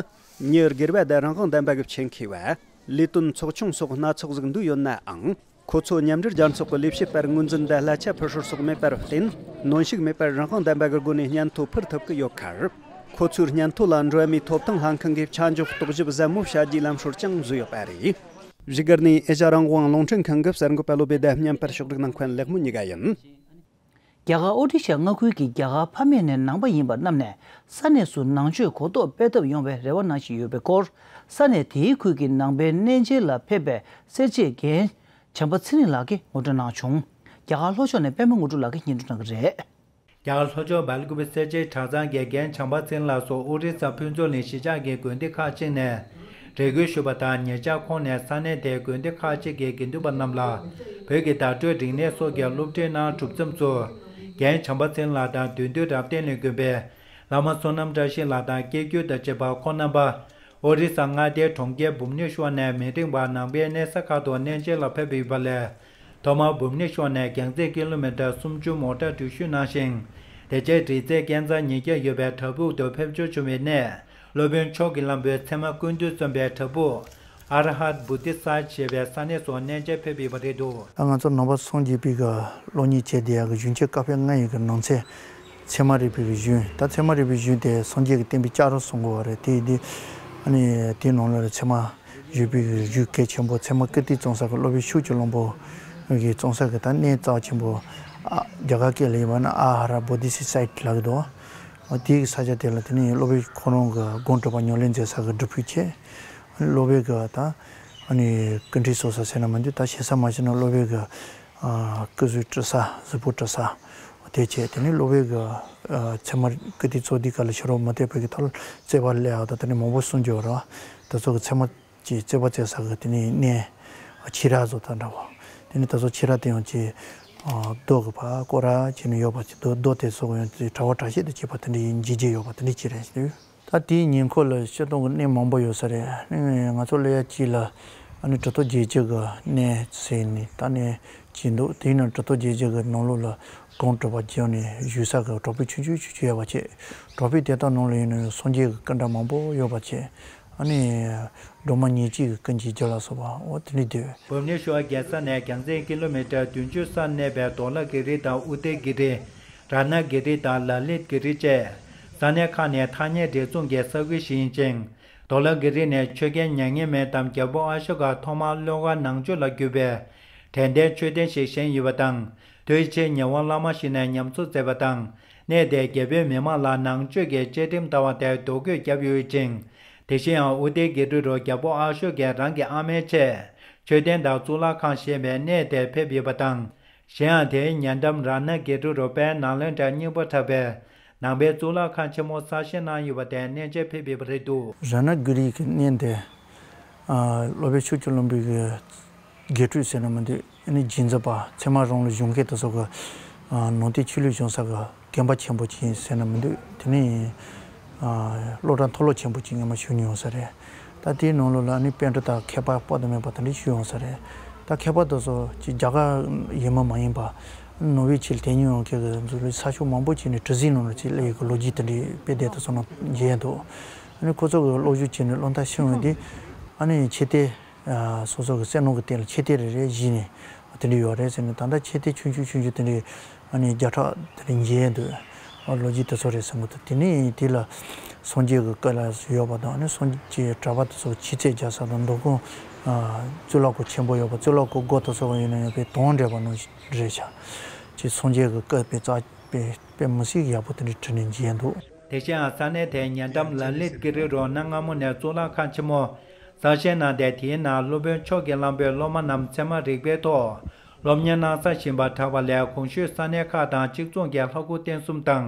མྱི་སྒེར་བ་དང་རང་དབང་ལྡན་པ་གི་ཆེད་མཁས་པ། ལས་དོན་ཚོགས་ཆུང་སོགས་སྣ་ཚོགས་ཟིག་འདུས་ཡོད་ནའང་། ཁོ་ཚོ་མཉམ་འབྲེལ་རྒྱལ་ཚོགས་ཀྱི་ལས་བྱེད་པར་ངོས་འཛིན་དང་གླ་ཆ་ཕུལ་སྲོལ་སོགས་མེད་པར་བརྟེན། གནོན་ཤུགས་མེད་པར་རང་དབང་ལྡན་པ་གི་སྒོ་ནས་སྙན་ཐོ་ཕུལ་ཐུབ་ཀྱི་ཡོད་ཁར། ཁོ་ཚོའི་སྙན་ཐོ་ལ་འགྲོ་བ་མིའི་ཐོབ་ཐང་ལྷན་ཁང་གིས་ཆ་འཇོག་རྟོག་ཞིབ་ཟབ་མོ་བྱ་རྒྱུའི་ལམ་སྲོལ་ཀྱང་བཟོས་ཡོད་པ་རེད། བཞུགས་སྒར་ནས་ཨེ་ཤ་རང་དབང་རླུང་འཕྲིན་ཁང་གི་གསར་འགོད་པ་བློ་བྷེ་དང་མཉམ་པར་ཕྱོགས་སྒྲིག་གནང་མཁན་ལེགས་མོ་གཉིས་ཀ་ཡིན། རྒྱ་གར་ཨོ་རི་ཤ་མངའ་ཁུལ་གྱི་རྒྱ་གར་ཕ་མེས་ནས་ནང་པ་ཡིན་པ་རྣམས་ནས་ས་གནས་སུ་ནང་ཆོས་གོ་རྟོགས་སྤེལ་ཐབས་ཡོང་བའི་རེ་བ་གནང་བཞིན་ཡོད་པའི་སྐོར། ས་གནས་དེའི་ཁུལ་གྱི་ནང་པའི་གནས་མཇལ་ལ་ཕེབས་པའི་སེར་བྱེས་རྒན་བྱམས་པ་ཚེ་རིང་ལགས་ཀྱིས་ངོ་སྤྲོད་གནང་བྱུང་། རྒྱ་གར་ལྷོ་ཕྱོགས་ནས་པད་མ་དངོས་གྲུབ་ལགས་ཀྱིས་སྙན་སྒྲོན་གནང་གི་རེད། རྒྱ་གར་ལྷོ་ཕྱོགས་སྦེལ་ཀོབ་སེར་བྱེས་གྲྭ་ཚང་གི་རྒན་བྱམས་པ་ཚེ་རིང་ལགས་སུ་ཨོ་རི་ས་ཕུན་ཚོགས་གླིང་གཞིས་ཆགས་ཀྱི་དགོན་སྡེ་ཁག་ཅིག་ནས་རེ་སྐུལ་ཞུས་པ་དང་། ཉེ་ཆར་ཁོང་ནས་ས་གནས་དེའི་དགོན་སྡེ་ཁག་ཅིག་གི་དགེ་འདུན་པ་རྣམས་ལ་བོད་ཀྱི་བརྡ་སྤྲོད་རིག་གནས་སོགས་ཀྱི་སློབ་ཁྲིད་གནང་གྲུབ་མཚམས་སུ། རྒན་བྱམས་པ་ཚེ་རིང་ལགས་དང་། བདུད་འདུལ་རབ་བརྟན་གླིང་དགོན་པའི་བླ་མ་བསོད་ནམས་བཀྲ་ཤིས་ལགས་དང་སྐྱེ་རྒྱུད་དང་བཅས་པ་ཁོང་རྣམ་པ། ཨོ་རི་ས་མངའ་སྡེའི་གྲོང་ཁྱེར་བྷུབ་ནེ་ཤོར་ནས་མི་རིང་བར་ནང་པའི་གནས་ས་ཁག་ཏུ་གནས་མཇལ་ལ་ཕེབས་ཡོད་པ་ལས། ཐོག་མར་བྷུབ་ནེ་ཤོར་ནས་རྒྱང་རྩེ་ཀི་ལོ་མི་ཊར་སུམ་ཅུ་མོ་ཊ་འགྲུལ་བཞུད་གནང་ཞིང་། དེ་རྗེས་རི་རྩེ་སྐས་འཛེག་ཉིས་བརྒྱ་ཡོད་པའི་བྲག་ཕུག་ཏུ་ཕེབས་འབྱོར་བྱུང་བའི་གནས། སློབ་དཔོན་མཆོག་གི་ལམ་བུའི་ཚད་མ་ཀུན་བཏུས་མཚོན་པའི་བྲག་ཕུག་ཨར་ཧད་བོ་དྷི་ས་ཞེས་པའི་ས་གནས་སུ་གནས་མཇལ་ཕེབས་ཡོད་པ་རེད་འདུག་ད་ང་ཚོ་ནང་པ་སངས་རྒྱས་པའི་གི་སློབ་གཉེར་བྱས་བསྡད་ཡག་གི་གཞོན་སྐྱེས་ཀ་ཕེབས་ལྔ་ཡི་གི་ནང་ཚན། ཚད་མ་རིག་པའི་གཞུང་། ད་ཚད་མ་རིག་པའི་གཞུང་དེ་སངས་རྒྱས་ཀྱི་བསྟན་པའི་ལྕགས་རོ་གསུང་གི་ཡོད་རེད། དེ་དེ་ཨ་ནི་དེའི་ནང་ལ་ཚད་མ་རིག་པའི་གཞུང་གལ་ཆེན་པོ། ཚད་མ་ཀིརྟི་བརྩམས་ས་གི་སློབ་དཔོན་ཤུགས་ཀྱི་བློན་པོ་གིས་བརྩམས་ས་གི་ད་གནས་རྩ་ཆེན་པོ། ཨ། རྒྱ་གར་སྐད་ལ་ཡིན་པ་ན་ཨ་ཧ་ར་བོ་དྷི་སི་སའིཊ་ལབ་ཀྱི་འདུག་ཨ། དེའི་ས་ཆ་དེ་ལ་དེ་ནི་སློབ་དཔོན་ཁོ་རང་གི་སྒོམ་གྲུབ་པ་ཉམས་ལེན་མཛད་ས་གི་སྒྲུབ་ཕུག་བྱས། སློབ་དཔོན་གི་ད་ཨ་ནི་སྐུ་ཕྲེང་ཚོགས་ས་ཟེར་ན་མི་འདུག་ད་ཞེ་ས་མ་བྱས་ན་སློབ་དཔོན་གི་ཨ། སྐུ་གཟུགས་བྲི་ས། གཟུགས་པོ་བྲི་ས་དེ་བྱས། དེ་ནས་སློབ་དཔོན་གྱི་ཨ། ཚད་མ་ཀིརྟི་ཚོགས་འདུའི་སྐབས་ལ་ཕྱི་རོལ་མུ་སྟེགས་པ་གི་ཐོག་ལ་རྩོད་པ་སླེབས་པ་དང་། དེ་ནས་མང་པོ་གསུངས་ཡོད་རེད་བ། དེ་ཚོ་གི་ཚད་མ་གྱི་རྩོད་པ་རྩོད་ས་གི་དེ་ནས་གནས་ཁྱི་ར་བཟོ་ཐག་འདྲ་བོ། དེ་ནས་དེ་ཚོ་ཁྱི་ར་དེ་ཡང་ཅིག་ཨ། རྡོ་གི་ཕར་སྐོར་ར་བྱས་ནས་ཡོད་པ་ཅིག་རྡོ་རྡོ་དེ་ཚོ་ཡང་ཅིག་གྲྭ་པ་གྲྭ་ཆས་དང་བཅས་པ་དེ་འདྲ་ཡིན་འཇིགས་བྱེད་ཡོད་པ་དེ་འདྲ་ཅིག་རེད་ཟེར། ད་དེའི་ཉེ་འཁོར་ལ་སྤྱིར་བཏང་གི་གནས་མང་པོ་ཡོད་ས་རེད། ང་ཚོ་ལ་ཡ་གཅིག་ལ་ཨ་ནི་གྲུབ་ཐོབ་རྗེ་བཙུན་གྱི་གནས་ཟེར་ནས་ད་གནས་གཅིག་འདུག་དེའི་ནང་གྲུབ་ཐོབ་རྗེ་བཙུན་གྱི་ནང་ལོགས་ལ་སྒོམ་གྲུབ་པ་བརྒྱབ་ནས་བཞུགས་ས་གི་གྲྭ་པ་ཆུང་ཆུང་ཆུང་ཆུང་ཡོད་པ་བྱས། གྲྭ་པ་དེ་དག་ནང་ལ་ཡིན་ན་ཡང་སངས་རྒྱས་ཀྱི་སྐུ་འདྲ་མང་པོ་ཡོད་པ་བྱས། ཨ་ནི་སྒྲོལ་མ་ཉེར་གཅིག་གི་སྐུ་འགྱེད་རྒྱུ་ལ་སོགས་པ་འོ་དེ་འདྲ་འདུག་བྷུབ་ནེ་ཤོར་རྒྱལ་ས་ནས་རྒྱང་རྩེ་ཀི་ལོ་མི་ཊར་བདུན་ཅུ་སར་གནས་པའི་དྷོ་ལ་གི་རི་དང་ཨུ་དེ་གི་རི། རཏྣ་གི་རི་དང་ལ་ལི་གི་རི་བཅས་ས་གནས་ཁག་ནས་ཐག་ཉེ་འབྲེལ་མཚུངས་ཀྱི་ས་ཁུལ་ཞིག་ཡིན་ཅིང་། དོ་ལ་གི་རི་ནས་ཆོས་རྒྱལ་མྱ་ངན་མེད་དམ་རྒྱལ་པོ་ཨ་ཤོ་ཀ་ཐོག་མར་བློ་དགའ་ནང་ཆོས་ལ་བརྒྱུད་པའི་དྲན་རྟེན་མཆོད་རྟེན་ཞིག་བཞེངས་ཡོད་པ་དང་། དུས་ཕྱིས་ཉེ་བར་བླ་མ་ཞིག་ནས་ཉམས་གསོ་མཛད་པ་དང་། གནས་དེའི་རྒྱལ་པོའི་མི་མང་ལ་ནང་ཆོས་ཀྱི་བཅའ་ཁྲིམས་ལྟ་བ་དེར་དོ་ཁུར་བརྒྱབ་ཡོད་ཅིང་། དེ་བཞིན་ཡང་ཨུ་ཏི་གི་རུ་རུ་རྒྱལ་པོ་ཨ་ཤོ་ཀས་རང་གི་ཨ་མའི་ཆེད་མཆོད་རྟེན་དང་གཙུག་ལག་ཁང་བཞེངས་པའི་གནས་དེར་ཕེབས་ཡོད་པ་དང་། གཞན་ཡང་དེའི་ཉེ་འགྲམ་ར་ན་གི་རུ་རུ་དཔལ་ནཱ་ལེནྡྲ་རྙིང་པ་གྲགས་པའི་ནང་པའི་གཙུག་ལག་ཁང་ཆེན་མོ་གསར་བཞེངས་གནང་ཡོད་པ་དེར་གནས་མཇལ་ཕེབས་ཡོད་པ་རེད་འདུག་ར་ན་གི་རི་གི་གནས་འདི། ཨ། སློབ་དཔོན་ཕྱོགས་བཅུ་ལྷུན་པོའི་གི་དགེ་ཕྲུག་ཟེར་ན་མི་འདུག་ཨ་ནི་རྗེས་འཛིན་པ་ཚད་མ་རང་ལུགས་གཞུང་མཁན་དེ་ཚོ་གི། ཨ། ནང་བསྟན་ཆོས་ལུགས་སྦྱོང་ས་གི་དགོན་པ་ཆེན་པོ་ཅིག་ཟེར་ན་མི་འདུག་དེ་ནི། ཨ། སློབ་གྲྭ་མཐོ་སློབ་ཆེན་པོ་ཅིག་སྔོན་མ་ཞུགས་མྱོང་ས་རེད། ད་དེའི་ནང་ལོགས་ལ་ཨ་ནི་པཎ་གྲུབ་དང་མཁས་པ་དཔག་ཏུ་མེད་པ་དེ་འདྲ་ཞུགས་ཡོང་ས་རེད། ད་མཁས་པ་དེ་ཚོ་ཅིག་རྒྱ་གར་ཡུལ་མི་མ་ཡིན་པ། ནོར་ཝེ་ཆེད་དེ་ཉིད་ཡོང་མཁན་གྱི་འཛུགས་ལས་ས་ཕྱོགས་མང་པོ་ཅིག་ནས་གྲུ་གཟིངས་ནང་ལ་ཅིག་སླེབས་ཡོད་གི་ལོ་རྒྱུས་དེ་འདྲའི་དཔེ་དེབ་དེ་ཚོ་ནང་མཇལ་ཡ་འདུག་ཨ་ནི་ཁོ་ཚོ་གི་སློབ་སྦྱོང་བྱས་ནས་བློ་ཐག་ཤེས་ཡོང་དུས། ཨ་ནི་མཆོད་རྟེན། ཨ། སོ་སོ་གི་བསོད་ནམས་ཀྱི་སྟེང་ལ་མཆོད་རྟེན་རེ་རེ་བཞེངས་ནས་དེ་འདྲ་ཡོད་རེད་ཟེར་ནས། ད་ལྟ་མཆོད་རྟེན་ཆུང་ཆུང་ཆུང་ཆུང་དེ་འདྲའི་ཨ་ནི་བརྒྱ་ཕྲག་དེ་འདྲ་མཇལ་འདུག་ཨ། ལོ་རྒྱུས་དེ་ཚོ་རེད་ཟེར་གི་འདུག་དེ་ནས་དེ་ལ་སངས་རྒྱས་ཀྱི་བཀའ་ལ་ཡོད་པ་དང་། ཨ་ནི་སངས་རྒྱས་གྲྭ་པ་དེ་ཚོ་ཆོས་ཚད་རྒྱག་ས་དང་། མདོ་ཁམས། ཨ། གཙུག་ལག་སྐོར་ཆེན་པོ་ཡོད་པ། གཙུག་ལག་སྐོར་སྒོ་དེ་ཚོ་ཡིན་ན་ཡང་དཔེ་དོང་འདྲ་པོ་ནང་རེད་ཤག་ཅེས་སངས་རྒྱས་ཀྱི་བཀའ་དཔེ་རྩ་དཔེ་དཔེ་མི་སྲིད་ཡག་པོ་དེ་འདྲ་བྲིས་ནས་མཇལ་འདུག་དེ་བཞིན་ཡང་ས་གནས་དེའི་ཉེ་འགྲམ་ལ་ལི་ཀི་རི་རུ་གནའ་སྔ་མོ་ནས་གཙུག་ལག་ཁང་ཆེན་མོ་གསར་བཞེངས་གནང་སྟེ། དེའི་ནང་སློབ་དཔོན་མཆོག་གི་གླང་པོས་སློབ་མ་རྣམས་ཚད་མ་རིག་པའི་ཐོག་སློབ་གཉེར་གནང་ས་ཞིག་ཡིན་པར་གྲགས་པ་ལས། གོང་ཞུས་ས་གནས་ཁག་དང་གཅིག་མཚུངས་ཀྱི་ལྷ་སྐུ་རྟེན་གསུམ་དང་།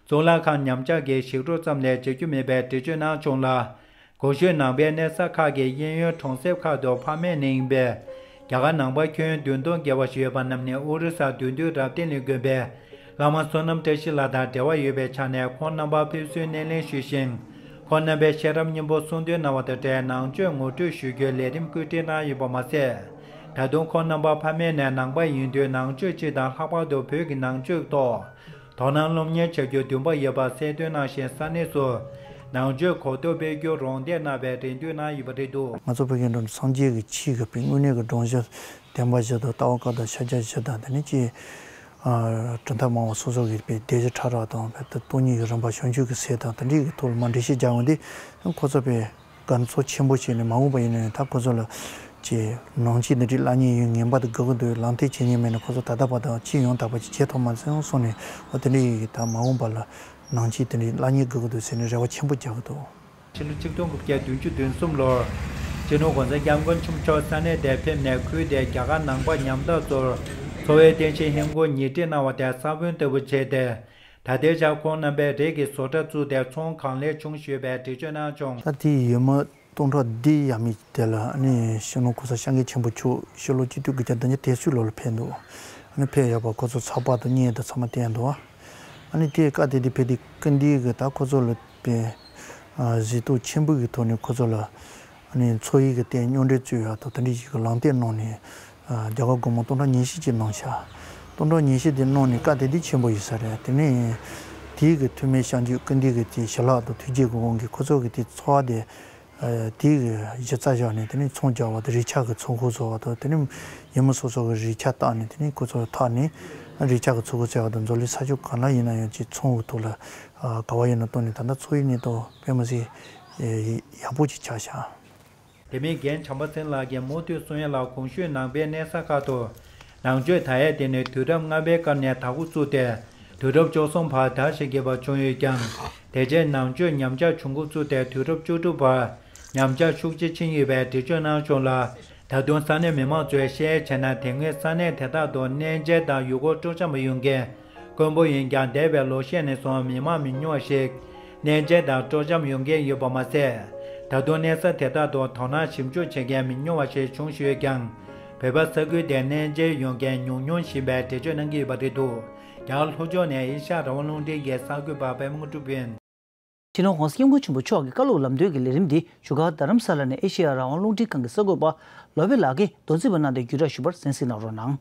གཙུག་ལག་ཁང་ཉམས་ཆག་གི་ཞིག་འགྲོ་ཙམ་ལས་བྱེད་རྒྱུ་མེད་པའི་འགྲེལ་བརྗོད་གནང་བྱུང་ལ། གོང་ཞུས་ནང་པའི་གནས་ས་ཁག་གི་གཡས་གཡོན་གྲོང་གསེབ་ཁག་ཏུ་ཕ་མེས་ནས་ཡིན་པའི་རྒྱ་གར་ནང་པ་ཁྱོན་བདུན་སྟོང་བརྒལ་བ་ཞིག་ཡོད་པ་རྣམས་ནི་ཨོ་རི་ས་མདོ་སྟོད་རབ་བརྟན་གླིང་དགོན་པའི་བླ་མ་བསོད་ནམས་བཀྲ་ཤིས་ལགས་དང་འབྲེལ་བ་ཡོད་པའི་ཆ་ནས། ཁོང་རྣམ་པར་ཕེབས་བསུའི་སྣེ་ལེན་ཞུས་ཤིང་། ཁོང་རྣམ་པའི་ཤེས་རབ་སྙིང་པོ་གསུང་འདོན་གནང་བ་དང་འབྲེལ། ནང་ཆོས་ངོ་སྤྲོད་ཞུ་རྒྱུའི་ལས་རིམ་བཀོད་སྒྲིག་གནང་ཡོད་པ་མ་ཟད། ད་དུང་ཁོང་རྣམ་པ་ཕ་མེས་ནས་ནང་པ་ཡིན་དུས། ནང་ཆོས་སྤྱི་དང་ལྷག་པར་དུ་བོད་ཀྱི་ནང་ཆོས་ཐོག་དོ་སྣང་སློབ་གཉེར་བྱ་རྒྱུའི་འདུན་པ་ཡོད་པ་གསལ་སྟོན་གནང་ཞིང་། ས་གནས་སུ་ནང་ཆོས་གོ་རྟོགས་སྤེལ་རྒྱུར་རོགས་འདེགས་གནང་བའི་རེ་འདུན་གནང་ཡོད་པ་རེད་འདུག་ང་ཚོ་བོད་ཀྱི་འགྲོ་སངས་རྒྱས་ཀྱི་ཆོས་ཀྱི་དཔེ་དངོས་གནས་ཀྱི་སྒྲོམ་གཞི་བསྟན་པ་བཞི་དང་ལྟ་བ་བཀའ་དང་ཤཱཀྱ་བཞི་དང་། དེ་ནས་ཀྱི། ཨ། གྲུབ་མཐའ་སྨྲ་བ་སོ་སོ་གི་དཔེ་སྡེ་བཞི་ཕྲ་རགས་དང་། དཔེ་སྟོང་ཉིད་ཀྱི་རིམ་པ་བྱང་ཆུབ་ཀྱི་སེམས་དང་། དེ་འདྲའི་གི་ཐོག་ལ་མར་འགྲེལ་བཤད་རྒྱག་ཡོང་དུས། ཁོ་ཚོ་དཔེ་དགའ་ཚོར་ཆེན་པོ་བྱས་ནས། མ་འོངས་པ་ཡིན་ན་ཡང་ད་ཁོ་ཚོ་ལ་ཅིག་ནང་ཆོས་འདི་འདྲའི་བླ་གཉན་ཡོད་ངེས་པར་དུ་དགོས་ཀྱི་འདུག་ལམ་སྟོན་བྱེད་མཁན་མེད་ན་ཁོ་ཚོ་ད་ལྟ་བར་དུ་ཅི་ཡང་དག་པ་ཅིག་བྱེད་ཐུབ་མ་སོང་གསུངས་ནས། འོ་དེ་འདྲའི་ད་མ་འོངས་པ་ལ་ནང་ཆོས་དེ་འདྲའི་བླ་གཉན་དགོས་ཀྱི་འདུག་ཟེར་ནས་རེ་བ་ཆེན་པོ་རྒྱག་གི་འདུག་ཕྱི་ལོ་ཆིག་སྟོང་དགུ་བརྒྱ་བདུན་ཅུ་དོན་གསུམ་ལོར་སྤྱི་ནོར་༸གོང་ས་༸སྐྱབས་མགོན་ཆེན་པོ་མཆོག་ས་གནས་དེར་ཕེབས་ནས། ཁུལ་དེའི་རྒྱ་གར་ནང་པ་ཉམ་ཐག་ཚོར་འཚོ་བའི་རྟེན་གཞི་ཧིན་སྒོར་ཉིས་ཁྲི་གནང་བ་དེ་ས་བོན་ལྟ་བུ་བྱས་ཏེ། ད་ལྟའི་ཆར་ཁོང་རྣམ་པས་རིགས་ཀྱི་བཟོ་གྲྭ་བཙུགས་ཏེ་ཚོང་གང་ལེགས་བྱུང་ཞུས་པའི་འགྲེལ་བརྗོད་གནང་བྱུང་། ད་དེའི་ཡུལ་མི་སྟོང་ཕྲག་བདུན་ཡས་མས་དེ་ལ་ཨ་ནི་སྤྱི་ནོར་༸གོང་ས་༸སྐྱབས་མགོན་ཆེན་པོ་མཆོག་ཕྱི་ལོ་ཆིག་སྟོང་དགུ་བརྒྱ་བདུན་ཅུ་དོན་གསུམ་ལོ་ལ་ཕེབས་འདུག་ཨ་ནི་ཕེབས་ཡོད་པ་ཁོ་ཚོ་ཚགས་པར་དང་བརྙན་དང་ཚང་མ་བསྟན་འདུག་ཨ་ནི་དེའི་སྐབས་དེ་དུས་ཕེབས་དུས་སྐུ་མདུན་གྱིས་ད་ཁོ་ཚོ་ལ་དཔེ་གཟིགས་རྟོག་ཆེན་པོ་གི་ཐོག་ནས་ཁོ་ཚོ་ལ། ཨ་ནི་འཚོ་བའི་གི་སྟེང་མཉམ་འབྲེལ་བཙུགས་ཡག་དང་། དེ་འདྲ་ཞིག་གི་ལམ་སྟོན་གནང་ནས། ཨ། རྒྱ་གར་སྒོར་མོ་སྟོང་ཕྲག་ཉི་ཤུ་ཅིག་གནང་ཤག་སྟོང་ཕྲག་ཉི་ཤུ་དེ་གནང་ནས་སྐབས་དེ་དུས་ཆེན་པོ་ཡིན་ས་རེད། དེ་ནས་དེའི་གི་ཐུགས་སྨོན་བྱང་ཆུབ་ཀུན་འདུས་ཀྱི་དེ་ཞི་ལྷག་དང་ཐུགས་རྗེ་གི་དབང་གིས་ཁོ་ཚོ་གི་དེ་འཚོ་བ་དེ། ཨ། དེའི་གི་གཞི་རྩ་བཞག་ནས། དེ་ནས་ཚོང་རྒྱག་པ་དང་། རས་ཆ་གི་ཚོགས་ཁང་བཟོ་བ་དང་། དེ་ནས་ཡུལ་མི་སོ་སོ་གི་རས་ཆ་བཏགས་ནས། དེ་ནས་ཁོ་ཚོ་འཐག་ནས་རས་ཆ་གི་ཚོགས་ཁང་བཙུགས་པ་དང་། འཛམ་གླིང་ས་ཕྱོགས་གང་ན་ཡིན་ན་ཡང་ཅིག་ཚོང་གི་ཐོག་ལ། ཨ། ག་བ་ཡིན་ན་གཏོང་ནས། ད་ལྟ་འཚོ་བའི་གནས་སྟངས་དཔེ་མི་སྲིད་ཡག་པོ་ཅིག་ཆགས་ཤག་དེ་མིན་རྒན་བྱམས་པ་ཚེ་རིང་ལགས་ཀྱིས་མུ་མཐུད་གསུང་ཡ་ལ། གོང་ཞུས་ནང་པའི་གནས་ས་ཁག་ཏུ་ནང་ཆོས་དར་ཡ་དེ་ནི་དུས་རབས་ལྔ་པའི་སྐབས་ནས་དར་འགོ་བཙུགས་ཏེ། དུས་རབས་བཅུ་གསུམ་བར་དར་ཞིང་རྒྱས་པ་བྱུང་ཡོད་ཀྱང་། དེ་རྗེས་ནང་ཆོས་ཉམས་ཆག་བྱུང་འགོ་བཙུགས་ཏེ། དུས་རབས་བཅུ་དྲུག་བར་ཉམས་ཆག་ཤུགས་ཆེ་ཕྱིན་ཡོད་པའི་འགྲེལ་བརྗོད་གནང་བྱུང་ལ། ད་དུང་ས་གནས་མི་མང་ཚོས་བཤད་ཡ་བྱས་ན། དེ་སྔའི་ས་གནས་དེ་དག་ཏུ་གནས་མཇལ་དང་ཡུལ་སྐོར་སྤྲོ་འཆམ་ཡོང་མཁན་དཀོན་པོ་ཡིན་ཀྱང་། འདས་པའི་ལོ་ཤས་ནས་བཟུང་མི་མང་མི་ཉུང་བ་ཞིག་གནས་མཇལ་དང་སྤྲོ་འཆམ་ཡོང་མཁན་ཡོད་པ་མ་ཟད། ད་དུང་གནས་ས་དེ་དག་ཏུ་དོ་སྣང་ཞིབ་འཇུག་བྱེད་མཁན་མི་ཉུང་བ་ཞིག་བྱུང་ཡོད་ཀྱང་། བོད་པ་ས་ཁུལ་དེར་གནས་མཇལ་ཡོང་མཁན་ཉུང་ཉུང་ཡིན་པའི་འགྲེལ་བརྗོད་གནང་གི་ཡོད་པ་རེད་འདུག་རྒྱ་གར་ལྷོ་ཕྱོགས་ནས་ཨེ་ཤ་ཡ་རང་དབང་རླུང་འཕྲིན་གྱི་གསར་འགོད་པ་པད་མ་དངོས་གྲུབ་ཡིན། སྤྱི་ནོར་༸གོང་ས་༸སྐྱབས་མགོན་ཆེན་པོ་མཆོག་གི་བཀའ་སློབ་ལམ་སྟོན་གྱི་ལས་རིམ་འདི་བཞུགས་སྒར་རྡ་རམ་ས་ལ་ནས་ཨེ་ཤེ་ཡ་རང་དབང་རླུང་འཕྲིན་ཁང་གི་གསར་འགོད་པ་ལོ་པཎ་ལགས་ཀྱིས་མདོ་འཛིན་པ་གནང་སྟེ་བརྒྱུད་བསྒྲགས་ཞུས་པར་གསན་གཟིགས་གནང་རོགས་གནང་།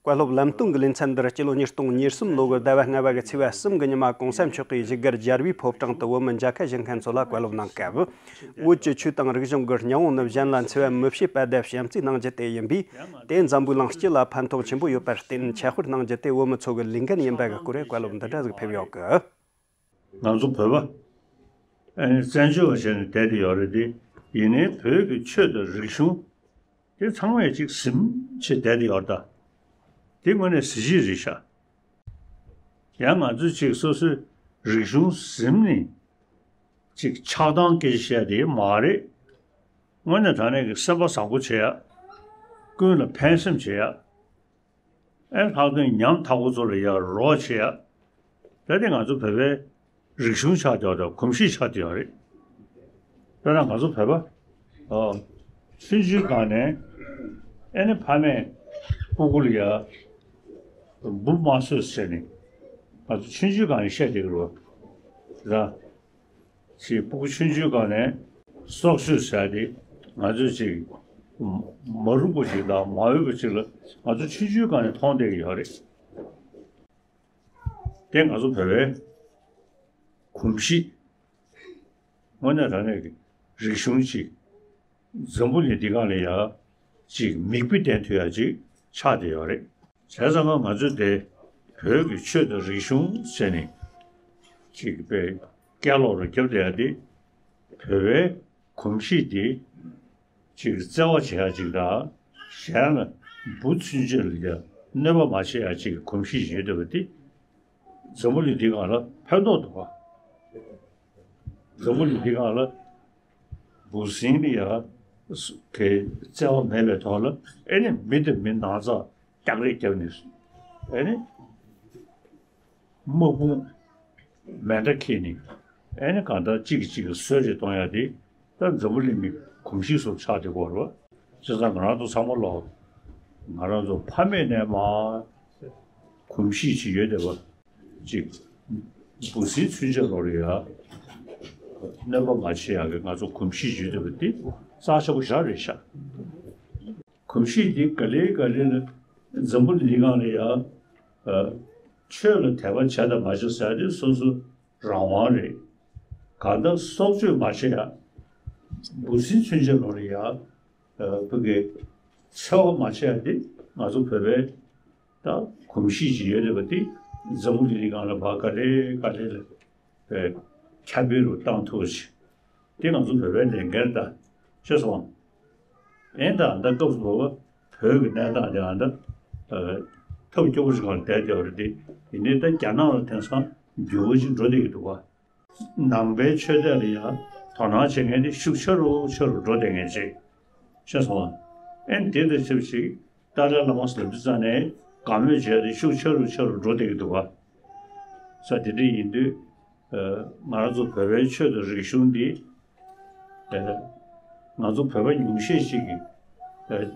བཀའ་སློབ་ལམ་སྟོན་གྱི་ལེ་ཚན་འདིར་སྤྱི་ལོ་ཉིས་སྟོང་ཉེར་གསུམ་ལོ་གི་ཟླ་བ་ལྔ་པ་གི་ཚེས་པ་གསུམ་གྱི་ཉི་མ་གོང་ས་མཆོག་གིས་བཞུགས་སྒར་རྒྱལ་བའི་ཕོ་བྲང་དུ་བོད་མི་མཇལ་ཁ་ཞུ་མཁན་ཚོ་ལ་བཀའ་སློབ་གནང་སྐབས། བོད་ཀྱི་ཆོས་དང་རིག་གཞུང་གི་སྙིང་བོ་ནི་གཞན་ལ་འཚེ་བ་མི་བྱེད་པ་དང་བྱམས་བརྩེ་གནང་རྒྱུ་དེ་ཡིན་པས། དེ་འཛམ་བུའི་གླིང་སྤྱི་ལ་ཕན་ཐོགས་ཆེན་པོ་ཡོད་པར་བརྟེན། འཆད་སྤེལ་གནང་རྒྱུ་དེ་བོད་མི་ཚོ་གི་ལས་འགན་ཡིན་པ་གི་སྐོར་བཀའ་སློབ་འདི་འདྲ་ཟིག་ཕེབས་ཡོད་གི། ང་ཚོ་བོད་པ་ཨ་ནི་བཙན་བྱོལ་བ་བྱས་ནས་བསྡད་དེ་ཡོད་རེད་དེ། ཡིན་ནའི་བོད་ཀྱི་ཆོས་དང་རིག་གཞུང་དེ་ཚང་མས་ཅིག་ཟིན་བྱས་བསྡད་དེ་ཡོད་རེད་ད། དེ་དངོས་གནས་གཟི་བརྗིད་རེད་ཤག། ཡང་ང་ཚོས་ཅིག་སོ་སོའི་རིག་གཞུང་ཟིན་ནས་ཅིག་ཆགས་སྡང་སྐད་ཆ་བཤད་དེ་མ་རེད། དངོས་གནས་དྲང་གནས་ཀྱི་སེམས་པ་བཟང་པོ་བྱེད་ཡ། ཀུན་ལ་ཕན་སེམས་བྱེད་ཡ། ཨེ་ལྷག་དོན་ཉམ་ཐག་པོ་ཚོ་ལ་ཡ་རོགས་བྱེད་ཡ། ད་དེ་ང་ཚོ་བོད་པའི་རིག་གཞུང་ཆགས་བསྡད་ཡོད་རེད། གོམས་གཤིས་ཆགས་བསྡད་ཡོད་རེད། དཔེར་ན་ང་ཚོ་བོད་པ་ཨོ་ཆུང་ཆུང་སྒང་ནས་ཨེ་ནི་ཕ་མས་སྤུ་གུ་ལ་ཡ་འབུ་མ་གསོད་ཟེར་ནས་ང་ཚོ་ཆུང་ཆུང་སྒང་ནས་བཤད་བསྡད་ཀྱི་རེད་བ། ད། ཅིག་སྤུ་གུ་ཆུང་ཆུང་སྒང་ནས་སྲོག་གཅོད་བྱས་ཏེ་ང་ཚོས་ཅིག་མ་རུངས་པ་ཅིག་དང་མ་འོས་པ་ཅིག་ལ་ང་ཚོ་ཆུང་ཆུང་སྒང་ནས་མཐོང་བསྡད་ཀྱི་ཡོད་རེད། དེ་ང་ཚོ་བོད་པའི་གོམས་གཤིས་དངོས་གནས་དྲང་གནས་ཀྱི་རིག་གཞུང་ཅིག་འཛམ་བུ་གླིང་འདི་སྒང་ལ་ཡ་ཅིག་མིག་དཔེ་བསྟན་ཐུབ་ཡ་ཅིག་ཆགས་བསྡད་ཡོད་རེད། བྱས་ཙང་ང་ང་ཚོས་དེ་བོད་ཀྱི་ཆོས་དང་རིག་གཞུང་ཟེར་ནས་ཅིག་དཔེ་སྐད་ལོག་རུ་རྒྱབ་བསྡད་ཡ་དེ་བོད་པའི་གོམས་གཤིས་དེ་ཅིག་བརྩེ་བ་བྱེད་ཡ་ཅིག་དང་གཞན་ལ་འབུ་ཚུན་ཆད་ལ་ཡ་གནོད་པ་མ་བྱེད་ཡ་ཅིག་གི་གོམས་གཤིས་ཡོད་བསྡད་པ་དེ་འཛམ་བུ་གླིང་འདི་སྒང་ལ་ཕན་ཐོགས་འདུག་ག། འཛམ་བུ་གླིང་འདི་སྒང་ལ་འབུ་སྲིན་ལ་ཡ་གི་བརྩེ་བ་མེད་པའི་ཐོག་ལ་ཨེ་ནི་མི་དང་མི་ནང་ཚགས་སྐྱག་རེ་བརྒྱབ་ནས་ཨེ་ནི་དམག་དཔུང་མེ་མདའ་འཁྱེར་ནས་ཨེ་ནི་གང་ལྟར་གཅིག་གིས་གཅིག་གི་གསོད་རེས་གཏོང་ཡ་དེ་ད་འཛམ་བུ་གླིང་གི་གོམས་གཤིས་སུ་ཆགས་བསྡད་ཀྱི་ཡོད་རེད་བ། བྱས་ཙང་ང་རང་ཚོ་ཚང་མ་ལོག་ང་རང་ཚོ་ཕ་མེས་ནས་མར་གོམས་གཤིས་ཅིག་ཡོད་བསྡད་པ་ཅིག་འབུ་སྲིན་ཚུན་ཆད་ལོག་རེད་ཡ། གནོད་པ་མ་བྱེད་ཡག་གི་ང་ཚོ་གོམས་གཤིས་ཡོད་བསྡད་པ་འདི་རྩ་ཆེ་པོ་ཞེ་དྲག་རེད་ཤག། གོམས་གཤིས་འདི་ག་ལེ་ག་ལེ་ལ་འཛམ་བུ་གླིང་སྒང་ལ་ཡ། ཨ། ཆོས་ལ་དད་པ་བྱས་དང་མ་བྱས་ཟེར་དེ་སོ་སོ་རང་དབང་རེད། གང་ལྟར་སྲོག་གཅོད་མ་བྱེད་ཡ། འབུ་སྲིན་ཚུན་ཆད་ལོག་ལ་ཡ། ཨ། བོད་ཀྱི་འཚེ་བ་མ་བྱེད་ཡ་དེ་ང་ཚོ་བོད་པའི་ད་གོམས་གཤིས་ཅིག་ཡོད་རེད་པ། དེ་འཛམ་བུ་གླིང་སྒང་ལ་ཕར་ག་ལེ་ག་ལེ་ལ་ཁྱབ་སྤེལ་རུ་བཏང་ཐུབ་ཅིག། དེ་ང་ཚོ་བོད་པའི་ལས་འགན་རེད་ད། ཤེས་སོང་། ཨེ་ད་ད་སྐབས་སུ་བབ་པ་བོད་ཀྱི་གནས་སྟངས་དེ་ཨ་ད་ཨ་ཐབས་སྐྱོ་པོ་ཞིག་སྒང་ལ་བསྡད་བསྡད་པ་རེད་དེ། ཡིན་ནའི་ད་རྒྱ་ནག་ལ་དེང་སང་འགྱུར་བ་ཅིག་འགྲོ་བསྡད་ཀྱི་འདུག་ག། ནང་པའི་ཆོས་དད་ལ་ཡང་དོ་སྣང་བྱེད་མཁན་དེ་ཤུགས་ཆེ་རུ་ཆེ་རུ་འགྲོ་བསྡད་མཁན་ཅིག། ཤེས་སོང་ཨ། ཨེ་དེ་དང་ཆབས་ཅིག་ཏཱ་ལའི་བླ་མ་ཟེར་དུས་ཙང་ནས་དགའ་མོས་བྱས་ཏེ་ཤུགས་ཆེ་རུ་ཆེ་རུ་འགྲོ་བསྡད་ཀྱི་འདུག་ག། ས་དེ་འདྲ་ཡིན་དུས། ཨ། ང་རང་ཚོ་བོད་པའི་ཆོས་དང་རིག་གཞུང་འདི། ཨ། ང་ཚོ་བོད་པ་ཉུང་ཤས་ཤིག་གིས། ཨ།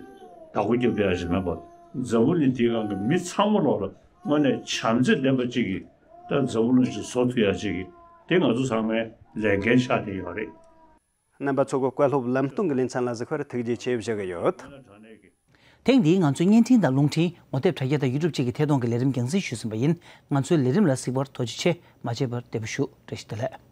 བདག་པོ་རྒྱབ་བསྡད་ཡ་ཞིག་མིན་པར། འཛམ་བུ་གླིང་འདིའི་སྒང་གི་མི་ཚང་མ་ལོག་ལ་དངོས་གནས་བྱམས་བརྩེ་ལྡན་པ་ཅིག་གིས་ད་འཛམ་བུ་གླིང་ཞིག་བཟོ་ཐུབ་ཡ་ཅིག་གིས་དེ་ང་ཚོ་ཚང་མའི་ལས་འགན་ཆགས་བསྡད་ཡོད་རེད། རྣམ་པ་ཚོ་གི་བཀའ་སློབ་ལམ་སྟོན་གྱི་ལེ་ཚན་ལ་གཟིགས་པར་ཐུགས་རྗེ་ཆེ་ཞུ་གི་ཡོད། ཐེངས་འདིའི་ང་ཚོའི་བརྙན་འཕྲིན་དང་རླུང་འཕྲིན་ངོ་དེབ་དྲ་རྒྱ་དང་ཡུ་ཊུབ་བཅས་ཀྱི་ཐད་གཏོང་གི་ལས་རིམ་རྒྱང་སྲིང་ཞུས་ཟིན་པ་ཡིན། ང་ཚོའི་ལས་རིམ་ལ་གཟིགས་པར་ཐུགས་རྗེ་ཆེ། མ་བརྗེད་པར་བདེ་པོ་བཞུགས། བཀྲ་ཤིས་བདེ་ལེགས།